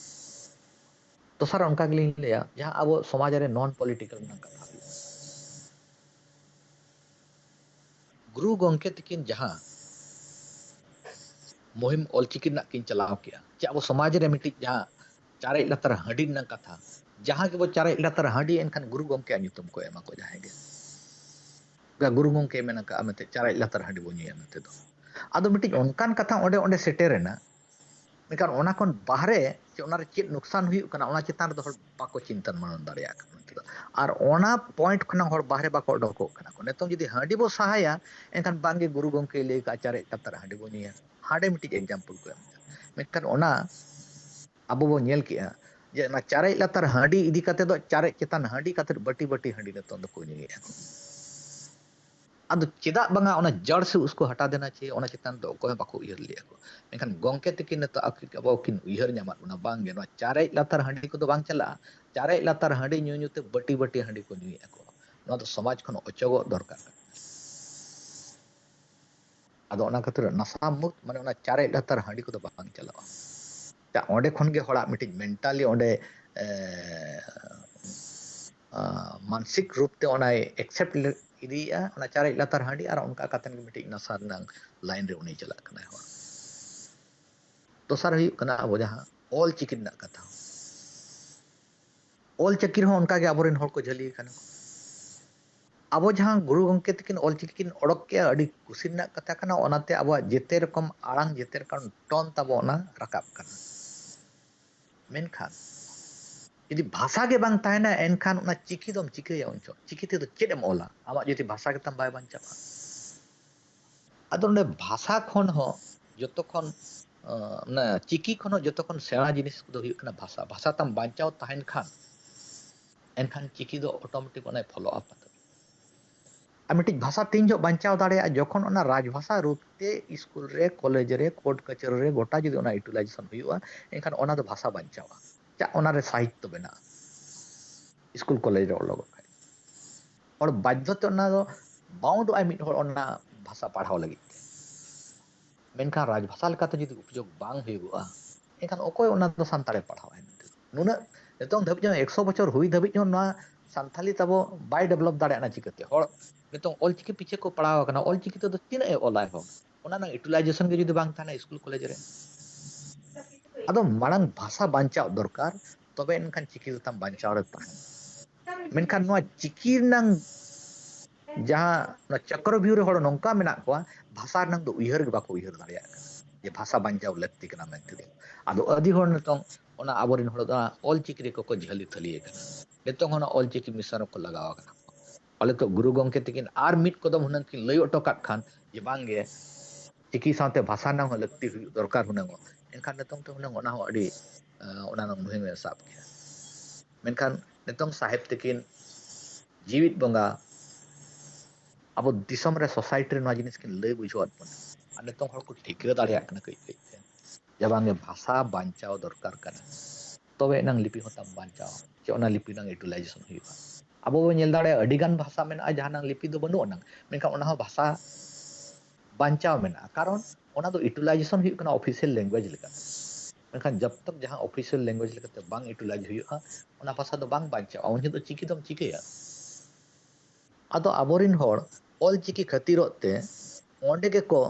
ᱫᱚᱥᱟᱨ ᱚᱱᱠᱟ ᱜᱮᱞᱤᱧ ᱞᱟᱹᱭᱟ, ᱡᱟᱦᱟᱸ ᱟᱵᱚ ᱥᱚᱢᱟᱡᱽ ᱨᱮ ᱱᱚᱱ ᱯᱚᱞᱤᱴᱤᱠᱟᱞ ᱨᱮᱱᱟᱜ ᱠᱟᱛᱷᱟ ᱦᱩᱭᱩᱜᱼᱟ, ᱜᱩᱨᱩ ᱜᱚᱢᱠᱮ ᱛᱟᱹᱠᱤᱱ ᱡᱟᱦᱟᱸ ᱢᱩᱦᱤᱢ ᱚᱞᱪᱤᱠᱤ ᱨᱮᱱᱟᱜ ᱠᱤᱱ ᱪᱟᱞᱟᱣ ᱠᱮᱜᱼᱟ, ᱪᱮ ᱟᱵᱚ ᱥᱚᱢᱟᱡᱽ ᱨᱮ ᱢᱤᱫᱴᱤᱡ ᱡᱟᱦᱟᱸ ᱪᱟᱨᱮᱡ ᱞᱟᱛᱟᱨ ᱦᱟᱺᱰᱤ ᱨᱮᱱᱟᱜ ᱠᱟᱛᱷᱟ, ᱡᱟᱦᱟᱸ ᱜᱮᱵᱚ ᱪᱟᱨᱮᱡ ᱞᱟᱛᱟᱨ ᱦᱟᱺᱰᱤ, ᱮᱱᱠᱷᱟᱱ ᱜᱩᱨᱩ ᱜᱚᱢᱠᱮᱭᱟᱜ ᱧᱩᱛᱩᱢ ᱠᱚ ᱮᱢᱟ ᱠᱚ ᱡᱟᱦᱟᱸᱭ ᱜᱮ᱾ ᱜᱩᱨᱩ ᱜᱚᱢᱠᱮ ᱢᱮᱱ ᱟᱠᱟᱫᱼᱟ ᱢᱮᱱᱛᱮ ᱪᱟᱨᱮᱡ ᱞᱟᱛᱟᱨ ᱦᱟᱺᱰᱤ ᱵᱚᱱ ᱧᱩᱭᱟ ᱢᱮᱱᱛᱮ ᱫᱚ᱾ ᱟᱫᱚ ᱢᱤᱫᱴᱤᱡ ᱚᱱᱠᱟᱱ ᱠᱟᱛᱷᱟ ᱚᱸᱰᱮ, ᱚᱸᱰᱮ ᱥᱮᱴᱮᱨᱮᱱᱟ, ᱢᱮᱱᱠᱷᱟᱱ ᱚᱱᱟ ᱠᱷᱚᱱ ᱵᱟᱦᱨᱮ ᱪᱮ ᱚᱱᱟᱨᱮ ᱪᱮᱫ ᱱᱩᱠᱥᱟᱱ ᱦᱩᱭᱩᱜ ᱠᱟᱱᱟ, ᱚᱱᱟ ᱪᱮᱛᱟᱱ ᱨᱮᱫᱚ ᱦᱚᱲ ᱵᱟᱠᱚ ᱪᱤᱱᱛᱟᱹ ᱢᱟᱲᱟᱝ ᱫᱟᱲᱮᱭᱟᱜ ᱠᱟᱱᱟ ᱢᱮᱱᱛᱮ ᱫᱚ᱾ ᱟᱨ ᱚᱱᱟ ᱯᱚᱭᱮᱱᱴ ᱠᱷᱚᱱᱟᱜ ᱦᱚᱲ ᱵᱟᱦᱨᱮ ᱵᱟᱠᱚ ᱚᱰᱚᱠᱚᱜ ᱠᱟᱱᱟ ᱠᱚ᱾ ᱱᱤᱛᱚᱝ ᱡᱩᱫᱤ ᱦᱟᱺᱰᱤ ᱵᱚ ᱥᱟᱦᱟᱭᱟ, ᱮᱱᱠᱷᱟᱱ ᱵᱟᱝᱜᱮ ᱜᱩᱨᱩ ᱜᱚᱢᱠᱮᱭ ᱞᱟᱹᱭ ᱠᱟᱜᱼᱟ ᱪᱟᱨᱮᱡ ᱞᱟᱛᱟᱨ ᱦᱟᱺᱰᱤ ᱵᱚ ᱧᱩᱭᱟ᱾ ᱦᱟᱸᱰᱮ ᱢᱤᱫᱴᱤᱡ ᱮᱠᱡᱟᱢᱯᱚᱞ ᱠᱚ ᱮᱢ ᱠᱟᱜᱼᱟ᱾ ᱢᱮᱱᱠᱷᱟᱱ ᱚᱱᱟ ᱟᱵᱚ ᱵᱚ ᱧᱮᱞ ᱠᱮᱜᱼᱟ ᱡᱮ ᱚᱱᱟ ᱪᱟᱨᱮᱡ ᱞᱟᱛᱟᱨ ᱦᱟᱺᱰᱤ ᱤᱫᱤ ᱠᱟᱛᱮ ᱫᱚ ᱪᱟᱨᱮᱡ ᱪᱮᱛᱟᱱ ᱦᱟᱺᱰᱤ ᱠᱟᱛᱮ ᱵᱟᱹᱴᱤ ᱵᱟᱹᱴᱤ ᱦᱟᱺᱰᱤ ᱱᱤᱛᱚᱝ ᱫᱚᱠᱚ ᱧᱩᱭᱮᱫᱼᱟ ᱠᱚ᱾ ᱟᱫᱚ ᱪᱮᱫᱟᱜ ᱵᱟᱝᱟ ᱚᱱᱟ ᱡᱟᱲ ᱥᱮ ᱩᱥᱠᱚ ᱦᱟᱴᱟ ᱫᱮᱱᱟ ᱪᱟᱦᱤᱭᱮ, ᱚᱱᱟ ᱪᱮᱛᱟᱱ ᱫᱚ ᱚᱠᱚᱭ ᱦᱚᱸ ᱵᱟᱠᱚ ᱩᱭᱦᱟᱹᱨ ᱞᱮᱫᱼᱟ ᱠᱚ᱾ ᱢᱮᱱᱠᱷᱟᱱ ᱜᱚᱢᱠᱮ ᱛᱟᱹᱠᱤᱱ ᱱᱤᱛᱚᱜ ᱟᱠᱤ-, ᱟᱵᱚ ᱠᱤᱱ ᱩᱭᱦᱟᱹᱨ ᱧᱟᱢᱟᱫ ᱵᱚᱱᱟ, ᱵᱟᱝᱜᱮ ᱱᱚᱣᱟ ᱪᱟᱨᱮᱡ ᱞᱟᱛᱟᱨ ᱦᱟᱺᱰᱤ ᱠᱚᱫᱚ ᱵᱟᱝ ᱪᱟᱞᱟᱜᱼᱟ᱾ ᱪᱟᱨᱮᱡ ᱞᱟᱛᱟᱨ ᱦᱟᱺᱰᱤ ᱧᱩ ᱧᱩ ᱛᱮ ᱵᱟᱹᱴᱤ ᱵᱟᱹᱴᱤ ᱦᱟᱺᱰᱤ ᱠᱚ ᱧᱩᱭᱮᱫᱼᱟ ᱠᱚ᱾ ᱱᱚᱣᱟ ᱫᱚ ᱥᱚᱢᱟᱡᱽ ᱠᱷᱚᱱ ᱚᱪᱚᱜᱚᱜ ᱫᱚᱨᱠᱟᱨ ᱠᱟᱱᱟ᱾ ᱟᱫᱚ ᱚᱱᱟ ᱠᱷᱟᱹᱛᱤᱨ ᱱᱟᱥᱟ ᱢᱩᱠᱛ, ᱢᱟᱱᱮ ᱚᱱᱟ ᱪᱟᱨᱮᱡ ᱞᱟᱛᱟᱨ ᱦᱟᱺᱰᱤ ᱠᱚᱫᱚ ᱵᱟᱝ ᱪᱟᱞᱟᱜᱼᱟ᱾ ᱪᱟ-, ᱚᱸᱰᱮ ᱠᱷᱚᱱ ᱜᱮ ᱦᱚᱲᱟᱜ ᱢᱤᱫᱴᱤᱡ ᱢᱮᱱᱴᱟᱞᱤ ᱚᱸᱰᱮ, ᱮ, ᱟ, ᱢᱟᱱᱥᱤᱠ ᱨᱩᱯ ᱛᱮ ᱚᱱᱟᱭ ᱮᱠᱥᱮᱯᱴ ᱤᱫᱤᱭᱮᱫᱼᱟ, ᱚᱱᱟ ᱪᱟᱨᱮᱡ ᱞᱟᱛᱟᱨ ᱦᱟᱺᱰᱤ, ᱟᱨ ᱚᱱᱠᱟ ᱠᱟᱛᱮ ᱜᱮ ᱢᱤᱫᱴᱤᱡ ᱱᱟᱥᱟ ᱨᱮᱱᱟᱜ ᱞᱟᱭᱤᱱ ᱨᱮ ᱩᱱᱤ ᱪᱟᱞᱟᱜ ᱠᱟᱱᱟᱭ ᱦᱚᱲ᱾ ᱫᱚᱥᱟᱨ ᱦᱩᱭᱩᱜ ᱠᱟᱱᱟ ᱟᱵᱚ ᱡᱟᱦᱟᱸ ᱚᱞ ᱪᱤᱠᱤ ᱨᱮᱱᱟᱜ ᱠᱟᱛᱷᱟ᱾ ᱚᱞ ᱪᱤᱠᱤ ᱨᱮᱦᱚᱸ ᱚᱱᱠᱟᱜᱮ ᱟᱵᱚᱨᱮᱱ ᱦᱚᱲ ᱠᱚ ᱡᱷᱟᱹᱞᱤ ᱟᱠᱟᱱᱟ᱾ ᱟᱵᱚ ᱡᱟᱦᱟᱸ ᱜᱩᱨᱩ ᱜᱚᱢᱠᱮ ᱛᱟᱹᱠᱤᱱ ᱚᱞ ᱪᱤᱠᱤ ᱠᱤᱱ ᱚᱰᱚᱠ ᱠᱮᱜᱼᱟ, ᱟᱹᱰᱤ ᱠᱩᱥᱤ ᱨᱮᱱᱟᱜ ᱠᱟᱛᱷᱟ ᱠᱟᱱᱟ᱾ ᱚᱱᱟᱛᱮ ᱟᱵᱚᱣᱟᱜ ᱡᱮᱛᱮ ᱨᱚᱠᱚᱢ ᱟᱲᱟᱝ, ᱡᱮᱛᱮ ᱨᱚᱠᱚᱢ ᱴᱚᱱ ᱛᱟᱵᱚ ᱚᱱᱟ ᱨᱟᱠᱟᱵ ᱠᱟᱱᱟ᱾ ᱢᱮᱱᱠᱷᱟᱱ ᱡᱩᱫᱤ ᱵᱷᱟᱥᱟ ᱜᱮ ᱵᱟᱝ ᱛᱟᱦᱮᱱᱟ, ᱮᱱᱠᱷᱟᱱ ᱚᱱᱟ ᱪᱤᱠᱤ ᱫᱚᱢ ᱪᱤᱠᱟᱹᱭᱟ ᱩᱱ ᱡᱚᱦᱚᱜ? ᱪᱤᱠᱤ ᱛᱮᱫᱚ ᱪᱮᱫ ᱮᱢ ᱚᱞᱟ? ᱟᱢᱟᱜ ᱡᱩᱫᱤ ᱵᱷᱟᱥᱟ ᱜᱮᱛᱟᱢ ᱵᱟᱭ ᱵᱟᱧᱪᱟᱜᱼᱟ᱾ ᱟᱫᱚ ᱚᱸᱰᱮ ᱵᱷᱟᱥᱟ ᱠᱷᱚᱱ ᱦᱚᱸ ᱡᱚᱛᱚ ᱠᱷᱚᱱ, ᱟᱸ, ᱚᱱᱟ ᱪᱤᱠᱤ ᱠᱷᱚᱱ ᱦᱚᱸ ᱡᱚᱛᱚ ᱠᱷᱚᱱ ᱥᱮᱬᱟ ᱡᱤᱱᱤᱥ ᱫᱚ ᱦᱩᱭᱩᱜ ᱠᱟᱱᱟ ᱵᱷᱟᱥᱟ᱾ ᱵᱷᱟᱥᱟ ᱛᱟᱢ ᱵᱟᱧᱪᱟᱣ ᱛᱟᱦᱮᱱ ᱠᱷᱟᱱ, ᱮᱱᱠᱷᱟᱱ ᱪᱤᱠᱤ ᱫᱚ automatic ᱚᱱᱟᱭ follow up ᱟᱛᱟᱢᱟ᱾ ᱟᱨ ᱢᱤᱫᱴᱤᱡ ᱵᱷᱟᱥᱟ ᱛᱤᱱ ᱡᱚᱦᱚᱜ ᱵᱟᱧᱪᱟᱣ ᱫᱟᱲᱮᱭᱟᱜᱼᱟ? ᱡᱚᱠᱷᱚᱱ ᱚᱱᱟ ᱨᱟᱡᱽᱵᱷᱟᱥᱟ ᱨᱩᱯ ᱛᱮ ᱥᱠᱩᱞ ᱨᱮ, ᱠᱚᱞᱮᱡᱽ ᱨᱮ, ᱠᱳᱨᱴ ᱠᱟᱹᱪᱷᱟᱹᱨᱤ ᱨᱮ ᱜᱚᱴᱟ ᱡᱩᱫᱤ ᱚᱱᱟ utilization ᱦᱩᱭᱩᱜᱼᱟ, ᱮᱱᱠᱷᱟᱱ ᱚᱱᱟ ᱫᱚ ᱵᱷᱟᱥᱟ ᱵᱟᱧᱪᱟᱣᱟ᱾ ᱪᱮᱫᱟᱜ, ᱚᱱᱟ ᱨᱮ ᱥᱟᱦᱤᱛᱛᱚ ᱵᱮᱱᱟᱜᱼᱟ᱾ ᱥᱠᱩᱞ ᱠᱚᱞᱮᱡᱽ ᱨᱮ ᱚᱞᱚᱜᱚᱜ ᱠᱷᱟᱡ ᱦᱚᱲ ᱵᱟᱫᱽᱫᱷᱚ ᱛᱮ ᱚᱱᱟ ᱫᱚ bound ᱚᱜᱼᱟᱭ ᱢᱤᱫ ᱦᱚᱲ ᱚᱱᱟ ᱵᱷᱟᱥᱟ ᱯᱟᱲᱦᱟᱣ ᱞᱟᱹᱜᱤᱫ ᱛᱮ᱾ ᱢᱮᱱᱠᱷᱟᱱ ᱨᱟᱡᱽᱵᱷᱟᱥᱟ ᱞᱮᱠᱟᱛᱮ ᱡᱩᱫᱤ ᱩᱯᱡᱳᱜᱽ ᱵᱟᱝ ᱦᱩᱭᱩᱜᱚᱜᱼᱟ, ᱮᱱᱠᱷᱟᱱ ᱚᱠᱚᱭ ᱚᱱᱟ ᱫᱚ ᱥᱟᱱᱛᱟᱲᱮ ᱯᱟᱲᱦᱟᱣᱟ? ᱱᱩᱱᱟᱹᱜ ᱱᱤᱛᱚᱝ ᱫᱷᱟᱹᱵᱤᱡ ᱦᱚᱸ ᱮᱠᱥᱚ ᱵᱚᱪᱷᱚᱨ ᱦᱩᱭ ᱫᱷᱟᱹᱵᱤᱡ ᱦᱚᱸ ᱱᱚᱣᱟ ᱥᱟᱱᱛᱷᱟᱞᱤ ᱛᱟᱵᱚ ᱵᱟᱭ develop ᱫᱟᱲᱮᱭᱟᱜᱼᱟ᱾ ᱪᱤᱠᱟᱹᱛᱮ? ᱦᱚᱲ ᱱᱤᱛᱚᱝ ᱚᱞ ᱪᱤᱠᱤ ᱯᱤᱪᱷᱮ ᱠᱚ ᱯᱟᱲᱟᱣ ᱟᱠᱟᱱᱟ, ᱚᱞ ᱪᱤᱠᱤ ᱛᱮᱫᱚ ᱛᱤᱱᱟᱹᱜ ᱮ ᱚᱞᱟᱭ ᱦᱚᱲ? ᱚᱱᱟ ᱨᱮᱱᱟᱜ utilization ᱜᱮ ᱡᱩᱫᱤ ᱵᱟᱝ ᱛᱟᱦᱮᱱᱟ ᱥᱠᱩᱞ ᱠᱚᱞᱮᱡᱽ ᱨᱮ, ᱟᱫᱚ ᱢᱟᱲᱟᱝ ᱵᱷᱟᱥᱟ ᱵᱟᱧᱪᱟᱣ ᱫᱚᱨᱠᱟᱨ, ᱛᱚᱵᱮ ᱮᱱᱠᱷᱟᱱ ᱪᱤᱠᱤ ᱫᱚ ᱛᱟᱢ ᱵᱟᱧᱪᱟᱣ ᱨᱮ ᱛᱟᱦᱮᱱᱟ᱾ ᱢᱮᱱᱠᱷᱟᱱ ᱱᱚᱣᱟ ᱪᱤᱠᱤ ᱨᱮᱱᱟᱝ ᱡᱟᱦᱟᱸ ᱱᱚᱣᱟ ᱪᱚᱠᱨᱚᱵᱤᱭᱩᱦ ᱨᱮ ᱦᱚᱲ ᱱᱚᱝᱠᱟ ᱢᱮᱱᱟᱜ ᱠᱚᱣᱟ, ᱵᱷᱟᱥᱟ ᱨᱮᱱᱟᱝ ᱫᱚ ᱩᱭᱦᱟᱹᱨ ᱜᱮ ᱵᱟᱠᱚ ᱩᱭᱦᱟᱹᱨ ᱫᱟᱲᱮᱭᱟᱜ ᱠᱟᱱᱟ ᱡᱮ ᱵᱷᱟᱥᱟ ᱵᱟᱧᱪᱟᱣ ᱞᱟᱹᱠᱛᱤ ᱠᱟᱱᱟ ᱢᱮᱱᱛᱮ ᱫᱚ᱾ ᱟᱫᱚ ᱟᱹᱰᱤ ᱦᱚᱲ ᱱᱤᱛᱚᱝ ᱚᱱᱟ ᱟᱵᱚᱨᱮᱱ ᱦᱚᱲ ᱫᱚ ᱚᱱᱟ ᱚᱞ ᱪᱤᱠᱤ ᱨᱮᱠᱚ ᱠᱚ ᱡᱷᱟᱹᱞᱤ ᱛᱷᱟᱹᱞᱤ ᱟᱠᱟᱱᱟ᱾ ᱱᱤᱛᱚᱝ ᱦᱚᱸ ᱚᱱᱟ ᱚᱞ ᱪᱤᱠᱤ ᱢᱤᱥᱚᱱ ᱨᱮᱠᱚ ᱞᱟᱜᱟᱣ ᱟᱠᱟᱱᱟ᱾ ᱯᱟᱞᱮ ᱛᱚ ᱜᱩᱨᱩ ᱜᱚᱢᱠᱮ ᱛᱟᱹᱠᱤᱱ ᱟᱨ ᱢᱤᱫ ᱠᱚᱫᱚᱢ ᱦᱩᱱᱟᱹᱝ ᱠᱤᱱ ᱞᱟᱹᱭ ᱚᱴᱚ ᱠᱟᱜ ᱠᱷᱟᱱ ᱡᱮ ᱵᱟᱝ ᱜᱮ, ᱪᱤᱠᱤ ᱥᱟᱶᱛᱮ ᱵᱷᱟᱥᱟ ᱨᱮᱱᱟᱜ ᱦᱚᱸ ᱞᱟᱹᱠᱛᱤ ᱦᱩᱭᱩᱜ ᱫᱚᱨᱠᱟᱨ ᱦᱩᱱᱟᱹᱝ, ᱮᱱᱠᱷᱟᱱ ᱱᱤᱛᱚᱝ ᱛᱮ ᱦᱩᱱᱟᱹᱝ ᱚᱱᱟ ᱦᱚᱸ ᱟᱹᱰᱤ, ᱟᱸ, ᱚᱱᱟ ᱨᱮᱱᱟᱜ ᱢᱩᱦᱤᱢ ᱮ ᱥᱟᱵ ᱠᱮᱭᱟ᱾ ᱢᱮᱱᱠᱷᱟᱱ ᱱᱤᱛᱚᱝ ᱥᱟᱦᱮᱵᱽ ᱛᱟᱹᱠᱤᱱ ᱡᱤᱣᱤᱫ ᱵᱚᱸᱜᱟ ᱟᱵᱚ ᱫᱤᱥᱚᱢ ᱨᱮ society ᱨᱮ ᱱᱚᱣᱟ ᱡᱤᱱᱤᱥ ᱠᱤᱱ ᱞᱟᱹᱭ ᱵᱩᱡᱷᱟᱹᱣᱟᱫ ᱵᱚᱱᱟ᱾ ᱟᱨ ᱱᱤᱛᱚᱝ ᱦᱚᱲ ᱠᱚ ᱴᱷᱤᱠᱟᱹ ᱫᱟᱲᱮᱭᱟᱜ ᱠᱟᱱᱟ ᱠᱟᱹᱡ ᱠᱟᱹᱡ ᱛᱮ ᱡᱮ ᱵᱟᱝ ᱜᱮ ᱵᱷᱟᱥᱟ ᱵᱟᱧᱪᱟᱣ ᱫᱚᱨᱠᱟᱨ ᱠᱟᱱᱟ, ᱛᱚᱵᱮ ᱮᱱᱟᱝ ᱞᱤᱯᱤ ᱦᱚᱸ ᱛᱟᱢ ᱵᱟᱧᱪᱟᱣᱟ, ᱪᱮ ᱚᱱᱟ ᱞᱤᱯᱤ ᱨᱮᱱᱟᱜ utilization ᱦᱩᱭᱩᱜᱼᱟ᱾ ᱟᱵᱚ ᱵᱚᱱ ᱧᱮᱞ ᱫᱟᱲᱮᱭᱟᱜᱼᱟ ᱟᱹᱰᱤ ᱜᱟᱱ ᱵᱷᱟᱥᱟ ᱢᱮᱱᱟᱜᱼᱟ ᱡᱟᱦᱟᱸ ᱱᱟᱝ ᱞᱤᱯᱤ ᱫᱚ ᱵᱟᱹᱱᱩᱜ ᱟᱱᱟᱝ, ᱢᱮᱱᱠᱷᱟᱱ ᱚᱱᱟ ᱦᱚᱸ ᱵᱷᱟᱥᱟ ᱵᱟᱧᱪᱟᱣ ᱢᱮᱱᱟᱜᱼᱟ, ᱠᱟᱨᱚᱱ ᱚᱱᱟ ᱫᱚ utilization ᱦᱩᱭᱩᱜ ᱠᱟᱱᱟ official language ᱞᱮᱠᱟᱛᱮ᱾ ᱢᱮᱱᱠᱷᱟᱱ ᱡᱚᱵ ᱛᱚᱠ ᱡᱟᱦᱟᱸ official language ᱞᱮᱠᱟᱛᱮ ᱵᱟᱝ utilize ᱦᱩᱭᱩᱜᱼᱟ, ᱚᱱᱟ ᱵᱷᱟᱥᱟ ᱫᱚ ᱵᱟᱝ ᱵᱟᱧᱪᱟᱜᱼᱟ᱾ ᱩᱱ ᱡᱚᱦᱚᱜ ᱫᱚ ᱪᱤᱠᱤ ᱫᱚᱢ ᱪᱤᱠᱟᱹᱭᱟ? ᱟᱫᱚ ᱟᱵᱚᱨᱮᱱ ᱦᱚᱲ ᱚᱞ ᱪᱤᱠᱤ ᱠᱷᱟᱹᱛᱤᱨᱚᱜ ᱛᱮ ᱚᱸᱰᱮ ᱜᱮᱠᱚ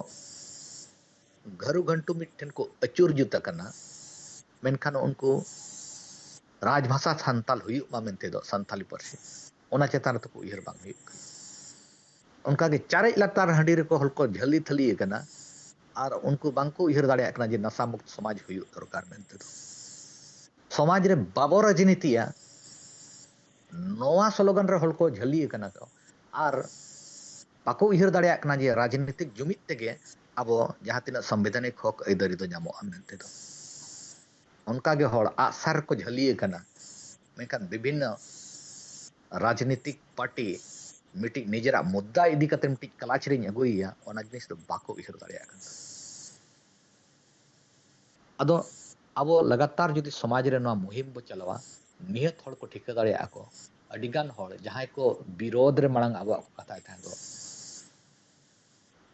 ᱜᱷᱟᱹᱨᱩ ᱜᱷᱟᱹᱱᱴᱩ ᱢᱤᱫ ᱴᱷᱮᱱ ᱠᱚ ᱟᱹᱪᱩᱨ ᱡᱩᱛ ᱟᱠᱟᱱᱟ, ᱢᱮᱱᱠᱷᱟᱱ ᱩᱱᱠᱩ ᱨᱟᱡᱽᱵᱷᱟᱥᱟ ᱥᱟᱱᱛᱟᱞ ᱦᱩᱭᱩᱜ ᱢᱟ ᱢᱮᱱᱛᱮ ᱫᱚ ᱥᱟᱱᱛᱟᱞᱤ ᱯᱟᱹᱨᱥᱤ, ᱚᱱᱟ ᱪᱮᱛᱟᱱ ᱨᱮ ᱛᱟᱠᱚ ᱩᱭᱦᱟᱹᱨ ᱵᱟᱝ ᱦᱩᱭᱩᱜ ᱠᱟᱱᱟ᱾ ᱚᱱᱠᱟᱜᱮ ᱪᱟᱨᱮᱡ ᱞᱟᱛᱟᱨ ᱦᱟᱺᱰᱤ ᱨᱮᱠᱚ ᱦᱚᱲ ᱠᱚ ᱡᱷᱟᱹᱞᱤ ᱛᱷᱟᱹᱞᱤ ᱟᱠᱟᱱᱟ, ᱟᱨ ᱩᱱᱠᱩ ᱵᱟᱝᱠᱚ ᱩᱭᱦᱟᱹᱨ ᱫᱟᱲᱮᱭᱟᱜ ᱠᱟᱱᱟ ᱡᱮ ᱱᱟᱥᱟ ᱢᱩᱠᱛ ᱥᱚᱢᱟᱡᱽ ᱦᱩᱭᱩᱜ ᱫᱚᱨᱠᱟᱨ ᱢᱮᱱᱛᱮ ᱫᱚ᱾ ᱥᱚᱢᱟᱡᱽ ᱨᱮ ᱵᱟᱵᱚ ᱨᱟᱡᱽᱱᱤᱛᱤᱭᱟ, ᱱᱚᱣᱟ ᱥᱞᱳᱜᱟᱱ ᱨᱮ ᱦᱚᱲ ᱠᱚ ᱡᱷᱟᱹᱞᱤ ᱟᱠᱟᱱᱟ ᱠᱚ, ᱟᱨ ᱵᱟᱠᱚ ᱩᱭᱦᱟᱹᱨ ᱫᱟᱲᱮᱭᱟᱜ ᱠᱟᱱᱟ ᱡᱮ ᱨᱟᱡᱽᱱᱤᱛᱤᱠ ᱡᱩᱢᱤᱫ ᱛᱮᱜᱮ ᱟᱵᱚ ᱡᱟᱦᱟᱸ ᱛᱤᱱᱟᱹᱜ ᱥᱚᱝᱵᱤᱫᱷᱟᱱᱤᱠ ᱦᱚᱠ ᱟᱹᱭᱫᱟᱹᱨᱤ ᱫᱚ ᱧᱟᱢᱚᱜᱼᱟ ᱢᱮᱱᱛᱮ ᱫᱚ᱾ ᱚᱱᱠᱟᱜᱮ ᱦᱚᱲ ᱟᱜᱼᱥᱟᱨ ᱨᱮᱠᱚ ᱡᱷᱟᱹᱞᱤ ᱟᱠᱟᱱᱟ, ᱢᱮᱱᱠᱷᱟᱱ ᱵᱤᱵᱷᱤᱱᱱᱚ ᱨᱟᱡᱽᱱᱤᱛᱤᱠ ᱯᱟᱨᱴᱤ ᱢᱤᱫᱴᱤᱡ ᱱᱤᱡᱮᱨᱟᱜ ᱢᱩᱫᱽᱫᱟ ᱤᱫᱤ ᱠᱟᱛᱮ ᱢᱤᱫᱴᱤᱡ ᱠᱞᱟᱪ ᱨᱤᱧ ᱟᱹᱜᱩᱭᱮᱭᱟ, ᱚᱱᱟ ᱡᱤᱱᱤᱥ ᱫᱚ ᱵᱟᱠᱚ ᱩᱭᱦᱟᱹᱨ ᱫᱟᱲᱮᱭᱟᱜ ᱠᱟᱱᱟ᱾ ᱟᱫᱚ ᱟᱵᱚ ᱞᱟᱜᱟᱛᱟᱨ ᱡᱩᱫᱤ ᱥᱚᱢᱟᱡᱽ ᱨᱮ ᱱᱚᱣᱟ ᱢᱩᱦᱤᱢ ᱵᱚ ᱪᱟᱞᱟᱣᱟ, ᱱᱤᱦᱟᱹᱛ ᱦᱚᱲ ᱠᱚ ᱴᱷᱤᱠᱟᱹ ᱫᱟᱲᱮᱭᱟᱜᱼᱟ ᱠᱚ᱾ ᱟᱹᱰᱤᱜᱟᱱ ᱦᱚᱲ ᱡᱟᱦᱟᱸᱭ ᱠᱚ ᱵᱤᱨᱳᱫᱷ ᱨᱮ ᱢᱟᱲᱟᱝ ᱟᱵᱚᱣᱟᱜ ᱠᱚ ᱠᱟᱛᱷᱟᱭ ᱛᱟᱦᱮᱸ ᱫᱚ,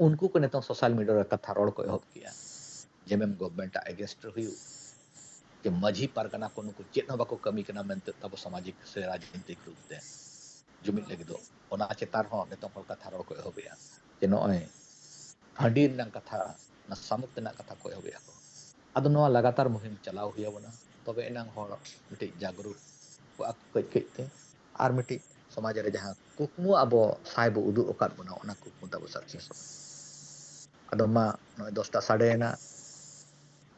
ᱩᱱᱠᱩ ᱠᱚ ᱱᱤᱛᱚᱝ ᱥᱳᱥᱟᱞ ᱢᱤᱰᱤᱭᱟ ᱨᱮ ᱠᱟᱛᱷᱟ ᱨᱚᱲ ᱠᱚ ᱮᱦᱚᱵ ᱠᱮᱜᱼᱟ᱾ ᱡᱮᱢᱮᱢ ᱜᱚᱵᱷᱢᱮᱱᱴ ᱟᱜ ᱮᱜᱮᱱᱥᱴ ᱨᱮ ᱦᱩᱭᱩᱜ, ᱡᱮ ᱢᱟᱹᱡᱷᱤ ᱯᱟᱨᱜᱟᱱᱟ ᱠᱚ ᱱᱩᱠᱩ ᱪᱮᱫ ᱦᱚᱸ ᱵᱟᱠᱚ ᱠᱟᱹᱢᱤ ᱠᱟᱱᱟ ᱢᱮᱱᱛᱮ ᱟᱵᱚ ᱥᱟᱢᱟᱡᱤᱠ ᱥᱮ ᱨᱟᱡᱽᱱᱤᱛᱤᱠ ᱨᱩᱯ ᱛᱮ ᱡᱩᱢᱤᱫ ᱞᱟᱹᱜᱤᱫᱚᱜ, ᱚᱱᱟ ᱪᱮᱛᱟᱱ ᱨᱮᱦᱚᱸ ᱱᱤᱛᱚᱝ ᱦᱚᱲ ᱠᱟᱛᱷᱟ ᱨᱚᱲ ᱠᱚ ᱮᱦᱚᱵᱮᱜᱼᱟ᱾ ᱡᱮ ᱱᱚᱜᱼᱚᱭ ᱦᱟᱺᱰᱤ ᱨᱮᱱᱟᱜ ᱠᱟᱛᱷᱟ, ᱱᱟᱥᱟᱢᱩᱠ ᱨᱮᱱᱟᱜ ᱠᱟᱛᱷᱟ ᱠᱚ ᱮᱦᱚᱵᱮᱜᱼᱟ ᱠᱚ᱾ ᱟᱫᱚ ᱱᱚᱣᱟ ᱞᱟᱜᱟᱛᱟᱨ ᱢᱩᱦᱤᱢ ᱪᱟᱞᱟᱣ ᱦᱩᱭ ᱟᱵᱚᱱᱟ, ᱛᱚᱵᱮ ᱮᱱᱟᱝ ᱦᱚᱲ ᱢᱤᱫᱴᱤᱡ ᱡᱟᱜᱽᱨᱩᱠ ᱠᱚᱜᱼᱟ ᱠᱚ ᱠᱟᱹᱡ ᱠᱟᱹᱡ ᱛᱮ, ᱟᱨ ᱢᱤᱫᱴᱤᱡ ᱥᱚᱢᱟᱡᱽ ᱨᱮ ᱡᱟᱦᱟᱸ ᱠᱩᱠᱢᱩ ᱟᱵᱚ ᱥᱟᱭ ᱵᱚ ᱩᱫᱩᱜ ᱟᱠᱟᱫ ᱵᱚᱱᱟ, ᱚᱱᱟ ᱠᱩᱠᱢᱩ ᱛᱟᱵᱚ ᱥᱟᱠᱥᱮᱥᱚᱜᱼᱟ᱾ ᱟᱫᱚ ᱢᱟ, ᱱᱚᱜᱼᱚᱭ ᱫᱚᱥᱴᱟ ᱥᱟᱰᱮᱭᱮᱱᱟ,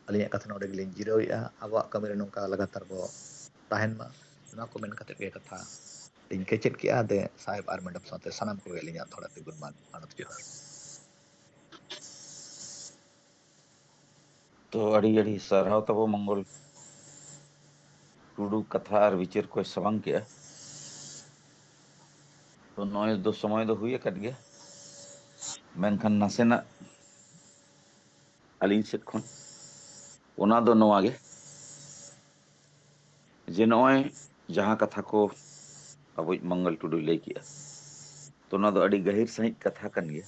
ᱟᱹᱞᱤᱧᱟᱜ ᱠᱟᱛᱷᱟ ᱱᱚᱰᱮ ᱜᱮᱞᱤᱧ ᱡᱤᱨᱟᱹᱣᱮᱫᱼᱟ᱾ ᱟᱵᱚᱣᱟᱜ ᱠᱟᱹᱢᱤ ᱨᱮ ᱱᱚᱝᱠᱟ ᱞᱟᱜᱟᱛᱟᱨ ᱵᱚ ᱛᱟᱦᱮᱱ ᱢᱟ, ᱱᱚᱣᱟ ᱠᱚ ᱢᱮᱱ ᱠᱟᱛᱮ ᱜᱮ ᱠᱟᱛᱷᱟ ᱞᱤᱧ ᱠᱮᱪᱮᱫ ᱠᱮᱜᱼᱟ᱾ ᱫᱮ ᱥᱟᱦᱮᱵᱽ ᱟᱨ ᱢᱮᱰᱟᱢ ᱥᱟᱶᱛᱮ ᱥᱟᱱᱟᱢ ᱠᱚᱜᱮ ᱟᱹᱞᱤᱧᱟᱜ ᱫᱚᱦᱲᱟ ᱛᱮ ᱜᱩᱰ ᱢᱚᱨᱱᱤᱝ, ᱢᱟᱱᱚᱛ ᱡᱚᱦᱟᱨ᱾ ᱛᱚ, ᱟᱹᱰᱤ ᱟᱹᱰᱤ ᱥᱟᱨᱦᱟᱣ ᱛᱟᱵᱚ ᱢᱚᱝᱜᱚᱞ ᱴᱩᱰᱩ, ᱠᱟᱛᱷᱟ ᱟᱨ ᱵᱤᱪᱟᱹᱨ ᱠᱚᱭ ᱥᱟᱢᱟᱝ ᱠᱮᱜᱼᱟ᱾ ᱛᱚ, ᱱᱚᱜᱼᱚᱭ ᱫᱚ ᱥᱚᱢᱚᱭ ᱫᱚ ᱦᱩᱭ ᱟᱠᱟᱱ ᱜᱮᱭᱟ, ᱢᱮᱱᱠᱷᱟᱱ ᱱᱟᱥᱮᱱᱟᱜ ᱟᱹᱞᱤᱧ ᱥᱮᱫ ᱠᱷᱚᱱ ᱚᱱᱟ ᱫᱚ ᱱᱚᱣᱟ ᱜᱮ, ᱡᱮ ᱱᱚᱜᱼᱚᱭ ᱡᱟᱦᱟᱸ ᱠᱟᱛᱷᱟ ᱠᱚ ᱟᱵᱚᱭᱤᱡ ᱢᱚᱝᱜᱚᱞ ᱴᱩᱰᱩᱭ ᱞᱟᱹᱭ ᱠᱮᱜᱼᱟ, ᱛᱚ, ᱚᱱᱟ ᱫᱚ ᱟᱹᱰᱤ ᱜᱟᱹᱦᱤᱨ ᱥᱟᱺᱦᱤᱡ ᱠᱟᱛᱷᱟ ᱠᱟᱱ ᱜᱮᱭᱟ᱾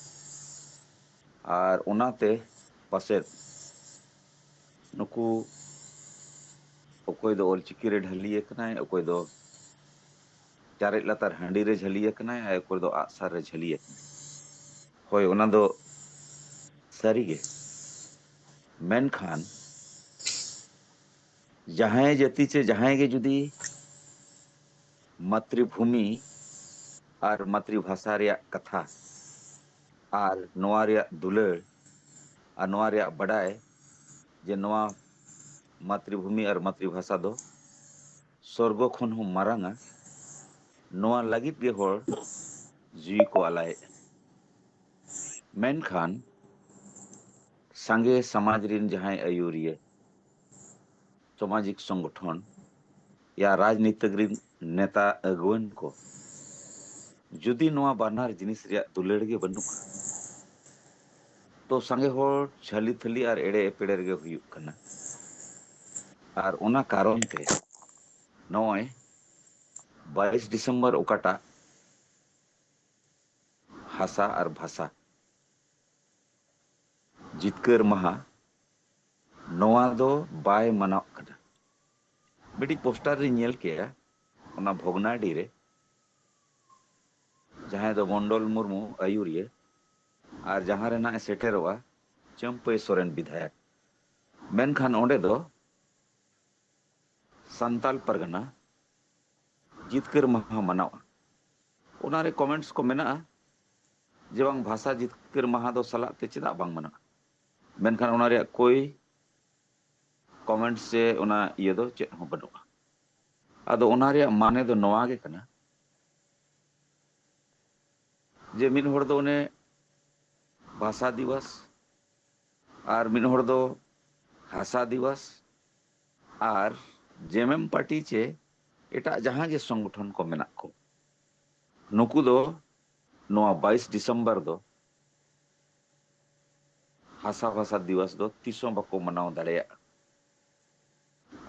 ᱟᱨ ᱚᱱᱟᱛᱮ ᱯᱟᱥᱮᱫ ᱱᱩᱠᱩ, ᱚᱠᱚᱭ ᱫᱚ ᱚᱞᱪᱤᱠᱤ ᱨᱮ ᱡᱷᱟᱹᱞᱤ ᱟᱠᱟᱱᱟᱭ, ᱚᱠᱚᱭ ᱫᱚ ᱪᱟᱨᱮᱡ ᱞᱟᱛᱟᱨ ᱦᱟᱺᱰᱤ ᱨᱮ ᱡᱷᱟᱹᱞᱤ ᱟᱠᱟᱱᱟᱭ, ᱟᱨ ᱚᱠᱚᱭ ᱫᱚ ᱟᱜᱼᱥᱟᱨ ᱨᱮ ᱡᱷᱟᱹᱞᱤ ᱟᱠᱟᱱᱟᱭ᱾ ᱦᱳᱭ, ᱚᱱᱟ ᱫᱚ ᱥᱟᱹᱨᱤ ᱜᱮ᱾ ᱢᱮᱱᱠᱷᱟᱱ ᱡᱟᱦᱟᱸᱭ ᱡᱟᱹᱛᱤ ᱪᱮ ᱡᱟᱦᱟᱸᱭ ᱜᱮ ᱡᱩᱫᱤ ᱢᱟᱛᱨᱤᱵᱷᱩᱢᱤ ᱟᱨ ᱢᱟᱛᱨᱤᱵᱷᱟᱥᱟ ᱨᱮᱭᱟᱜ ᱠᱟᱛᱷᱟ ᱟᱨ ᱱᱚᱣᱟ ᱨᱮᱭᱟᱜ ᱫᱩᱞᱟᱹᱲ ᱟᱨ ᱱᱚᱣᱟ ᱨᱮᱭᱟᱜ ᱵᱟᱰᱟᱭ ᱡᱮ ᱱᱚᱣᱟ ᱢᱟᱛᱨᱤᱵᱷᱩᱢᱤ ᱟᱨ ᱢᱟᱛᱨᱤᱵᱷᱟᱥᱟ ᱫᱚ ᱥᱚᱨᱜᱚ ᱠᱷᱚᱱ ᱦᱚᱸ ᱢᱟᱨᱟᱝᱟ, ᱱᱚᱣᱟ ᱞᱟᱹᱜᱤᱫ ᱜᱮ ᱦᱚᱲ ᱡᱤᱣᱤ ᱠᱚ ᱟᱞᱟᱭᱮᱫᱼᱟ᱾ ᱢᱮᱱᱠᱷᱟᱱ ᱥᱟᱸᱜᱮ ᱥᱚᱢᱟᱡᱽ ᱨᱤᱱ ᱡᱟᱦᱟᱸᱭ ᱟᱹᱭᱩᱨᱤᱭᱟᱹ, ᱥᱟᱢᱟᱡᱤᱠ ᱥᱚᱝᱜᱚᱴᱷᱚᱱ ᱭᱟ ᱨᱟᱡᱽᱱᱤᱛᱤᱠ ᱨᱤᱱ ᱱᱮᱛᱟ ᱟᱹᱜᱩᱣᱟᱹᱱ ᱠᱚ ᱡᱩᱫᱤ ᱱᱚᱣᱟ ᱵᱟᱱᱟᱨ ᱡᱤᱱᱤᱥ ᱨᱮᱭᱟᱜ ᱫᱩᱞᱟᱹᱲ ᱜᱮ ᱵᱟᱹᱱᱩᱜᱼᱟ, ᱛᱚ ᱥᱟᱸᱜᱮ ᱦᱚᱲ ᱪᱷᱟᱹᱞᱤ ᱛᱷᱟᱹᱞᱤ ᱟᱨ ᱮᱲᱮ ᱮᱯᱮᱲᱮ ᱨᱮᱜᱮ ᱦᱩᱭᱩᱜ ᱠᱟᱱᱟ᱾ ᱟᱨ ᱚᱱᱟ ᱠᱟᱨᱚᱱ ᱛᱮ ᱱᱚᱜᱼᱚᱭ ᱵᱟᱭᱤᱥ ᱰᱤᱥᱮᱢᱵᱚᱨ ᱚᱠᱟᱴᱟᱜ ᱦᱟᱥᱟ ᱟᱨ ᱵᱷᱟᱥᱟ ᱡᱤᱛᱠᱟᱹᱨ ᱢᱟᱦᱟ, ᱱᱚᱣᱟ ᱫᱚ ᱵᱟᱭ ᱢᱟᱱᱟᱣ ᱠᱟᱱᱟ᱾ ᱢᱤᱫᱴᱤᱡ ᱯᱳᱥᱴᱟᱨ ᱨᱤᱧ ᱧᱮᱞ ᱠᱮᱜᱼᱟ ᱚᱱᱟ ᱵᱷᱚᱜᱽᱱᱟᱰᱤ ᱨᱮ, ᱡᱟᱦᱟᱸᱭ ᱫᱚ ᱢᱚᱱᱰᱚᱞ ᱢᱩᱨᱢᱩ ᱟᱹᱭᱩᱨᱤᱭᱟᱹ, ᱟᱨ ᱡᱟᱦᱟᱸ ᱨᱮ ᱱᱟᱜ ᱮ ᱥᱮᱴᱮᱨᱚᱜᱼᱟ ᱪᱟᱹᱢᱯᱟᱹᱭ ᱥᱚᱨᱮᱱ ᱵᱤᱫᱷᱟᱭᱚᱠ᱾ ᱢᱮᱱᱠᱷᱟᱱ ᱚᱸᱰᱮ ᱫᱚ ᱥᱟᱱᱛᱟᱞ ᱯᱟᱨᱜᱟᱱᱟ ᱡᱤᱛᱠᱟᱹᱨ ᱢᱟᱦᱟ ᱢᱟᱱᱟᱣᱟ᱾ ᱚᱱᱟᱨᱮ ᱠᱚᱢᱮᱱᱴᱥ ᱠᱚ ᱢᱮᱱᱟᱜᱼᱟ ᱡᱮ ᱵᱟᱝ ᱵᱷᱟᱥᱟ ᱡᱤᱛᱠᱟᱹᱨ ᱢᱟᱦᱟ ᱫᱚ ᱥᱟᱞᱟᱜ ᱛᱮ ᱪᱮᱫᱟᱜ ᱵᱟᱝ ᱢᱟᱱᱟᱜᱼᱟ, ᱢᱮᱱᱠᱷᱟᱱ ᱚᱱᱟ ᱨᱮᱭᱟᱜ ᱠᱳᱭ ᱠᱚᱢᱮᱱᱴᱥ ᱥᱮ ᱚᱱᱟ ᱤᱭᱟᱹ ᱫᱚ ᱪᱮᱫ ᱦᱚᱸ ᱵᱟᱹᱱᱩᱜᱼᱟ᱾ ᱟᱫᱚ ᱚᱱᱟ ᱨᱮᱭᱟᱜ ᱢᱟᱱᱮ ᱫᱚ ᱱᱚᱣᱟ ᱜᱮ ᱠᱟᱱᱟ ᱡᱮ ᱢᱤᱫ ᱦᱚᱲ ᱫᱚ ᱚᱱᱮ ᱵᱷᱟᱥᱟ ᱫᱤᱵᱚᱥ ᱟᱨ ᱢᱤᱫ ᱦᱚᱲ ᱫᱚ ᱦᱟᱥᱟ ᱫᱤᱵᱚᱥ ᱟᱨ ᱡᱮᱢᱮᱢ ᱯᱟᱨᱴᱤ ᱪᱮ ᱮᱴᱟᱜ ᱡᱟᱦᱟᱸ ᱜᱮ ᱥᱚᱝᱜᱚᱴᱷᱚᱱ ᱠᱚ ᱢᱮᱱᱟᱜ ᱠᱚ, ᱱᱩᱠᱩ ᱫᱚ ᱱᱚᱣᱟ ᱵᱟᱭᱤᱥ ᱰᱤᱥᱮᱢᱵᱚᱨ ᱫᱚ ᱦᱟᱥᱟ ᱵᱷᱟᱥᱟ ᱫᱤᱵᱚᱥ ᱫᱚ ᱛᱤᱥ ᱦᱚᱸ ᱵᱟᱠᱚ ᱢᱟᱱᱟᱣ ᱫᱟᱲᱮᱭᱟᱜᱼᱟ᱾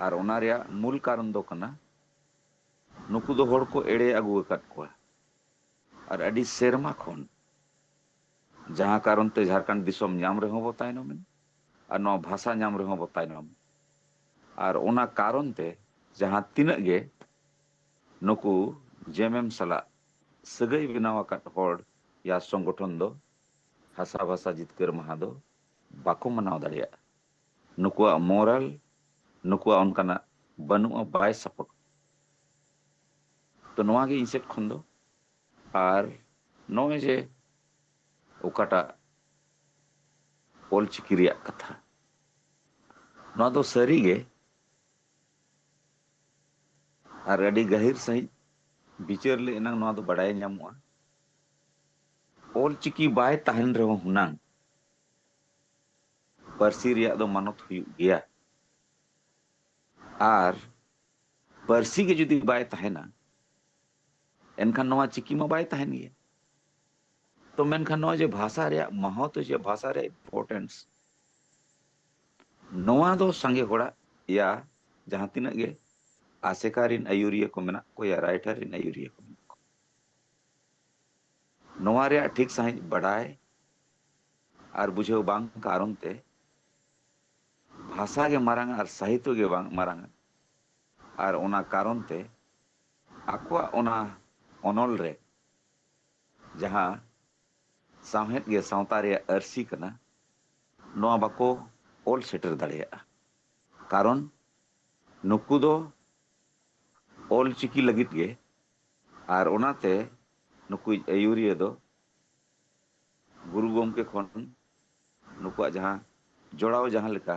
ᱟᱨ ᱚᱱᱟ ᱨᱮᱭᱟᱜ ᱢᱩᱞ ᱠᱟᱨᱚᱱ ᱫᱚ ᱠᱟᱱᱟ, ᱱᱩᱠᱩ ᱫᱚ ᱦᱚᱲ ᱠᱚ ᱮᱲᱮ ᱟᱹᱜᱩ ᱟᱠᱟᱫ ᱠᱚᱣᱟ᱾ ᱟᱨ ᱟᱹᱰᱤ ᱥᱮᱨᱢᱟ ᱠᱷᱚᱱ ᱡᱟᱦᱟᱸ ᱠᱟᱨᱚᱱ ᱛᱮ ᱡᱷᱟᱲᱠᱷᱚᱸᱰ ᱫᱤᱥᱚᱢ ᱧᱟᱢ ᱨᱮᱦᱚᱸ ᱵᱚ ᱛᱟᱭᱱᱚᱢ ᱮᱱᱟ, ᱟᱨ ᱱᱚᱣᱟ ᱵᱷᱟᱥᱟ ᱧᱟᱢ ᱨᱮᱦᱚᱸ ᱵᱚ ᱛᱟᱭᱱᱚᱢ᱾ ᱟᱨ ᱚᱱᱟ ᱠᱟᱨᱚᱱ ᱛᱮ ᱡᱟᱦᱟᱸ ᱛᱤᱱᱟᱹᱜ ᱜᱮ ᱱᱩᱠᱩ ᱡᱮᱢᱮᱢ ᱥᱟᱞᱟᱜ ᱥᱟᱹᱜᱟᱹᱭ ᱵᱮᱱᱟᱣ ᱟᱠᱟᱫ ᱦᱚᱲ ᱭᱟ ᱥᱚᱝᱜᱚᱴᱷᱚᱱ ᱫᱚ ᱦᱟᱥᱟ ᱵᱷᱟᱥᱟ ᱡᱤᱛᱠᱟᱹᱨ ᱢᱟᱦᱟ ᱫᱚ ᱵᱟᱠᱚ ᱢᱟᱱᱟᱣ ᱫᱟᱲᱮᱭᱟᱜᱼᱟ᱾ ᱱᱩᱠᱩᱣᱟᱜ ᱢᱚᱨᱟᱞ ᱱᱩᱠᱩᱣᱟᱜ ᱚᱱᱠᱟᱱᱟᱜ ᱵᱟᱹᱱᱩᱜᱼᱟ, ᱵᱟᱭ ᱥᱟᱯᱳᱨᱴ᱾ ᱛᱚ ᱱᱚᱣᱟ ᱜᱮ ᱤᱧ ᱥᱮᱫ ᱠᱷᱚᱱ ᱫᱚ᱾ ᱟᱨ ᱱᱚᱜᱼᱚᱭ ᱡᱮ ᱚᱠᱟᱴᱟᱜ ᱚᱞᱪᱤᱠᱤ ᱨᱮᱭᱟᱜ ᱠᱟᱛᱷᱟ, ᱱᱚᱣᱟ ᱫᱚ ᱥᱟᱹᱨᱤ ᱜᱮ ᱟᱨ ᱟᱹᱰᱤ ᱜᱟᱹᱦᱤᱨ ᱥᱟᱺᱦᱤᱡ ᱵᱤᱪᱟᱹᱨ ᱞᱮ ᱮᱱᱟᱝ ᱱᱚᱣᱟ ᱫᱚ ᱵᱟᱰᱟᱭ ᱧᱟᱢᱚᱜᱼᱟ᱾ ᱚᱞᱪᱤᱠᱤ ᱵᱟᱭ ᱛᱟᱦᱮᱱ ᱨᱮᱦᱚᱸ ᱦᱩᱱᱟᱝ ᱯᱟᱹᱨᱥᱤ ᱨᱮᱭᱟᱜ ᱫᱚ ᱢᱟᱱᱚᱛ ᱦᱩᱭᱩᱜ ᱜᱮᱭᱟ᱾ ᱟᱨ ᱯᱟᱹᱨᱥᱤ ᱜᱮ ᱡᱩᱫᱤ ᱵᱟᱭ ᱛᱟᱦᱮᱱᱟ, ᱮᱱᱠᱷᱟᱱ ᱱᱚᱣᱟ ᱪᱤᱠᱤ ᱢᱟ ᱵᱟᱭ ᱛᱟᱦᱮᱱ ᱜᱮᱭᱟ᱾ ᱛᱚ ᱢᱮᱱᱠᱷᱟᱱ ᱱᱚᱣᱟ ᱡᱮ ᱵᱷᱟᱥᱟ ᱨᱮᱭᱟᱜ ᱢᱚᱦᱚᱛ, ᱡᱮ ᱵᱷᱟᱥᱟ ᱨᱮᱭᱟᱜ ᱤᱢᱯᱚᱨᱴᱮᱱᱥ, ᱱᱚᱣᱟ ᱫᱚ ᱥᱟᱸᱜᱮ ᱦᱚᱲᱟᱜ ᱭᱟ ᱡᱟᱦᱟᱸ ᱛᱤᱱᱟᱹᱜ ᱜᱮ ᱟᱥᱮᱠᱟ ᱨᱮᱱ ᱟᱹᱭᱩᱨᱤᱭᱟᱹ ᱠᱚ ᱢᱮᱱᱟᱜ ᱠᱚ ᱭᱟ ᱨᱟᱭᱴᱟᱨ ᱨᱮᱱ ᱟᱹᱭᱩᱨᱤᱭᱟᱹ ᱠᱚ ᱢᱮᱱᱟᱜ ᱠᱚ, ᱱᱚᱣᱟ ᱨᱮᱭᱟᱜ ᱴᱷᱤᱠ ᱥᱟᱺᱦᱤᱡ ᱵᱟᱰᱟᱭ ᱟᱨ ᱵᱩᱡᱷᱟᱹᱣ ᱵᱟᱝ ᱠᱟᱨᱚᱱ ᱛᱮ ᱵᱷᱟᱥᱟ ᱜᱮ ᱢᱟᱨᱟᱝ ᱟᱨ ᱥᱟᱦᱤᱛᱚ ᱜᱮ ᱵᱟᱝ ᱢᱟᱨᱟᱝᱟ᱾ ᱟᱨ ᱚᱱᱟ ᱠᱟᱨᱚᱱ ᱛᱮ ᱟᱠᱚᱣᱟᱜ ᱚᱱᱟ ᱚᱱᱚᱞ ᱨᱮ ᱡᱟᱦᱟᱸ ᱥᱟᱶᱦᱮᱫ ᱜᱮ ᱥᱟᱶᱛᱟ ᱨᱮᱭᱟᱜ ᱟᱹᱨᱥᱤ ᱠᱟᱱᱟ, ᱱᱚᱣᱟ ᱵᱟᱠᱚ ᱚᱞ ᱥᱮᱴᱮᱨ ᱫᱟᱲᱮᱭᱟᱜᱼᱟ᱾ ᱠᱟᱨᱚᱱ ᱱᱩᱠᱩ ᱫᱚ ᱚᱞ ᱪᱤᱠᱤ ᱞᱟᱹᱜᱤᱫ ᱜᱮ, ᱟᱨ ᱚᱱᱟᱛᱮ ᱱᱩᱠᱩᱭᱤᱡ ᱟᱹᱭᱩᱨᱤᱭᱟᱹ ᱫᱚ ᱜᱩᱨᱩ ᱜᱚᱢᱠᱮ ᱠᱷᱚᱱ ᱱᱩᱠᱩᱣᱟᱜ ᱡᱟᱦᱟᱸ ᱡᱚᱲᱟᱣ, ᱡᱟᱦᱟᱸ ᱞᱮᱠᱟ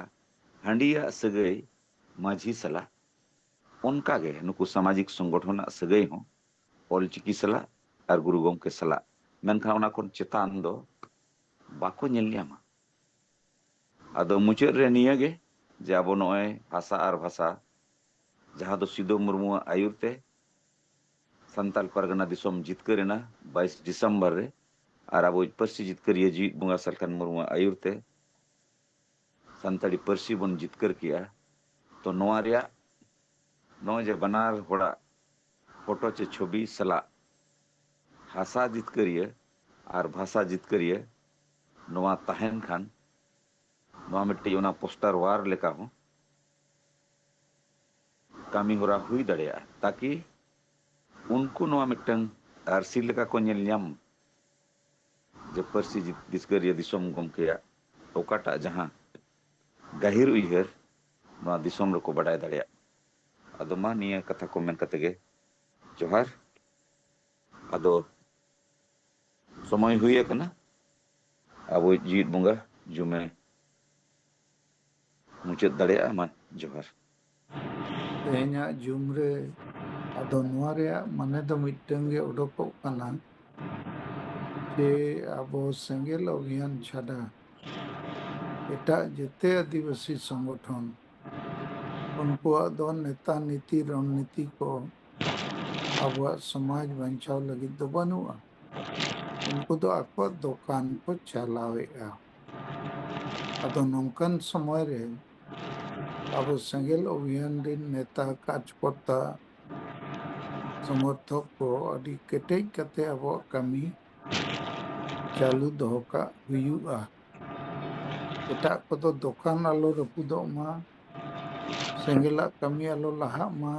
ᱦᱟᱺᱰᱤᱭᱟᱜ ᱥᱟᱹᱜᱟᱹᱭ ᱢᱟᱹᱡᱷᱤ ᱥᱟᱞᱟᱜ, ᱚᱱᱠᱟᱜᱮ ᱱᱩᱠᱩ ᱥᱟᱢᱟᱡᱤᱠ ᱥᱚᱝᱜᱚᱴᱷᱚᱱᱟᱜ ᱥᱟᱹᱜᱟᱹᱭ ᱦᱚᱸ ᱚᱞᱪᱤᱠᱤ ᱥᱟᱞᱟᱜ ᱟᱨ ᱜᱩᱨᱩ ᱜᱚᱢᱠᱮ ᱥᱟᱞᱟᱜ, ᱢᱮᱱᱠᱷᱟᱱ ᱚᱱᱟ ᱠᱷᱚᱱ ᱪᱮᱛᱟᱱ ᱫᱚ ᱵᱟᱠᱚ ᱧᱮᱞ ᱧᱟᱢᱟ᱾ ᱟᱫᱚ ᱢᱩᱪᱟᱹᱫ ᱨᱮ ᱱᱤᱭᱟᱹ ᱜᱮ, ᱡᱮ ᱟᱵᱚ ᱱᱚᱜᱼᱚᱭ ᱦᱟᱥᱟ ᱟᱨ ᱵᱷᱟᱥᱟ, ᱡᱟᱦᱟᱸ ᱫᱚ ᱥᱤᱫᱩ ᱢᱩᱨᱢᱩᱣᱟᱜ ᱟᱹᱭᱩᱨ ᱛᱮ ᱥᱟᱱᱛᱟᱲ ᱯᱟᱨᱜᱟᱱᱟ ᱫᱤᱥᱚᱢ ᱡᱤᱛᱠᱟᱹᱨ ᱮᱱᱟ ᱵᱟᱭᱤᱥ ᱰᱤᱥᱮᱢᱵᱚᱨ ᱨᱮ, ᱟᱨ ᱟᱵᱚᱭᱤᱡ ᱯᱟᱹᱨᱥᱤ ᱡᱤᱛᱠᱟᱹᱨᱤᱭᱟᱹ ᱡᱤᱣᱤᱫ ᱵᱚᱸᱜᱟ ᱥᱟᱞᱠᱷᱟᱱ ᱢᱩᱨᱢᱩᱣᱟᱜ ᱟᱹᱭᱩᱨ ᱛᱮ ᱥᱟᱱᱛᱟᱲᱤ ᱯᱟᱹᱨᱥᱤ ᱵᱚᱱ ᱡᱤᱛᱠᱟᱹᱨ ᱠᱮᱜᱼᱟ᱾ ᱛᱚ ᱱᱚᱣᱟ ᱨᱮᱭᱟᱜ ᱱᱚᱜᱼᱚᱭ ᱡᱮ ᱵᱟᱱᱟᱨ ᱦᱚᱲᱟᱜ ᱯᱷᱳᱴᱳ ᱪᱮ ᱪᱷᱚᱵᱤ ᱥᱟᱞᱟᱜ ᱦᱟᱥᱟ ᱡᱤᱛᱠᱟᱹᱨᱤᱭᱟᱹ ᱟᱨ ᱵᱷᱟᱥᱟ ᱡᱤᱛᱠᱟᱹᱨᱤᱭᱟᱹ, ᱱᱚᱣᱟ ᱛᱟᱦᱮᱱ ᱠᱷᱟᱱ ᱱᱚᱣᱟ ᱢᱤᱫᱴᱤᱡ ᱚᱱᱟ ᱯᱳᱥᱴᱟᱨ ᱣᱟᱨ ᱞᱮᱠᱟ ᱦᱚᱸ ᱠᱟᱹᱢᱤ ᱦᱚᱨᱟ ᱦᱩᱭ ᱫᱟᱲᱮᱭᱟᱜᱼᱟ, ᱛᱟᱠᱤ ᱩᱱᱠᱩ ᱱᱚᱣᱟ ᱢᱤᱫᱴᱟᱝ ᱟᱹᱨᱥᱤ ᱞᱮᱠᱟ ᱠᱚ ᱧᱮᱞ ᱧᱟᱢ ᱡᱮ ᱯᱟᱹᱨᱥᱤ ᱡᱤᱛ-, ᱡᱤᱛᱠᱟᱹᱨᱤᱭᱟᱹ ᱫᱤᱥᱚᱢ ᱜᱚᱢᱠᱮᱭᱟᱜ ᱚᱠᱟᱴᱟᱜ ᱡᱟᱦᱟᱸ ᱜᱟᱹᱦᱤᱨ ᱩᱭᱦᱟᱹᱨ, ᱱᱚᱣᱟ ᱫᱤᱥᱚᱢ ᱨᱮᱠᱚ ᱵᱟᱰᱟᱭ ᱫᱟᱲᱮᱭᱟᱜ᱾ ᱟᱫᱚ ᱢᱟ, ᱱᱤᱭᱟᱹ ᱠᱟᱛᱷᱟ ᱠᱚ ᱢᱮᱱ ᱠᱟᱛᱮ ᱜᱮ ᱡᱚᱦᱟᱨ᱾ ᱟᱫᱚ ᱥᱚᱢᱚᱭ ᱦᱩᱭ ᱟᱠᱟᱱᱟ, ᱟᱵᱚ ᱡᱤᱣᱤᱫ ᱵᱚᱸᱜᱟ ᱡᱩᱢᱮ ᱢᱩᱪᱟᱹᱫ ᱫᱟᱲᱮᱭᱟᱜᱼᱟ᱾ ᱢᱟ, ᱡᱚᱦᱟᱨ᱾ ᱛᱮᱦᱮᱧᱟᱜ ᱡᱩᱢ ᱨᱮ ᱟᱫᱚ ᱱᱚᱣᱟ ᱨᱮᱭᱟᱜ ᱢᱟᱱᱮ ᱫᱚ ᱢᱤᱫᱴᱟᱝ ᱜᱮ ᱚᱰᱚᱠᱚᱜ ᱠᱟᱱᱟ ᱡᱮ ᱟᱵᱚ ᱥᱮᱸᱜᱮᱞ ᱚᱵᱷᱤᱭᱟᱱ ᱪᱷᱟᱰᱟ ᱮᱴᱟᱜ ᱡᱮᱛᱮ ᱟᱹᱫᱤᱵᱟᱹᱥᱤ ᱥᱚᱝᱜᱚᱴᱷᱚᱱ, ᱩᱱᱠᱩᱣᱟᱜ ᱫᱚ ᱱᱮᱛᱟ ᱱᱤᱛᱤ ᱨᱚᱱᱱᱤᱛᱤ ᱠᱚ ᱟᱵᱚᱣᱟᱜ ᱥᱚᱢᱟᱡᱽ ᱵᱟᱧᱪᱟᱣ ᱞᱟᱹᱜᱤᱫ ᱫᱚ ᱵᱟᱹᱱᱩᱜᱼᱟ᱾ ᱩᱱᱠᱩ ᱫᱚ ᱟᱠᱚᱣᱟᱜ ᱫᱚᱠᱟᱱ ᱠᱚ ᱪᱟᱞᱟᱣᱮᱫᱼᱟ᱾ ᱟᱫᱚ ᱱᱚᱝᱠᱟᱱ ᱥᱚᱢᱚᱭ ᱨᱮ ᱟᱵᱚ ᱥᱮᱸᱜᱮᱞ ᱚᱵᱷᱤᱭᱟᱱ ᱨᱮᱱ ᱱᱮᱛᱟ, ᱠᱟᱨᱡᱽᱠᱚᱨᱛᱟ, ᱥᱚᱢᱚᱨᱛᱷᱚᱠ ᱠᱚ ᱟᱹᱰᱤ ᱠᱮᱴᱮᱡ ᱠᱟᱛᱮ ᱟᱵᱚᱣᱟᱜ ᱠᱟᱹᱢᱤ ᱪᱟᱹᱞᱩ ᱫᱚᱦᱚ ᱠᱟᱜ ᱦᱩᱭᱩᱜᱼᱟ᱾ ᱮᱴᱟᱜ ᱠᱚᱫᱚ ᱫᱚᱠᱟᱱ ᱟᱞᱚ ᱨᱟᱹᱯᱩᱫᱚᱜ ᱢᱟ, ᱥᱮᱸᱜᱮᱞᱟᱜ ᱠᱟᱹᱢᱤ ᱟᱞᱚ ᱞᱟᱦᱟᱜ ᱢᱟ,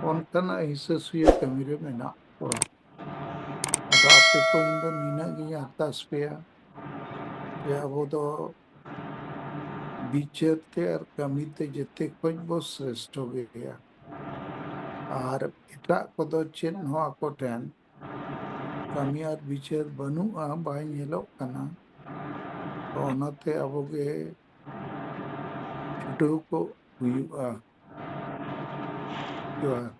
ᱚᱱᱠᱟᱱᱟᱜ ᱦᱤᱥᱟᱹ ᱥᱩᱭᱟᱹ ᱠᱟᱹᱢᱤ ᱨᱮ ᱢᱮᱱᱟᱜ ᱠᱚᱣᱟ᱾ ᱟᱫᱚ ᱟᱯᱮ ᱠᱚ ᱤᱧ ᱫᱚ ᱱᱤᱱᱟᱹᱜ ᱜᱤᱧ ᱟᱨᱫᱟᱥ ᱯᱮᱭᱟ ᱡᱮ ᱟᱵᱚ ᱫᱚ ᱵᱤᱪᱟᱹᱨ ᱛᱮ ᱟᱨ ᱠᱟᱹᱢᱤ ᱛᱮ ᱡᱮᱛᱮ ᱠᱷᱚᱡ ᱵᱚ ᱥᱨᱮᱥᱴᱷᱚ ᱜᱮᱭᱟ᱾ ᱟᱨ ᱮᱴᱟᱜ ᱠᱚᱫᱚ ᱪᱮᱫ ᱦᱚᱸ ᱟᱠᱚ ᱴᱷᱮᱱ ᱠᱟᱹᱢᱤ ᱟᱨ ᱵᱤᱪᱟᱹᱨ ᱵᱟᱹᱱᱩᱜᱼᱟ, ᱵᱟᱭ ᱧᱮᱞᱚᱜ ᱠᱟᱱᱟ᱾ ᱛᱚ ᱚᱱᱟᱛᱮ ᱟᱵᱚᱜᱮ ᱪᱷᱩᱴᱟᱹᱣ ᱠᱚᱜ ᱦᱩᱭᱩᱜᱼᱟ᱾ ᱡᱚᱦᱟᱨ᱾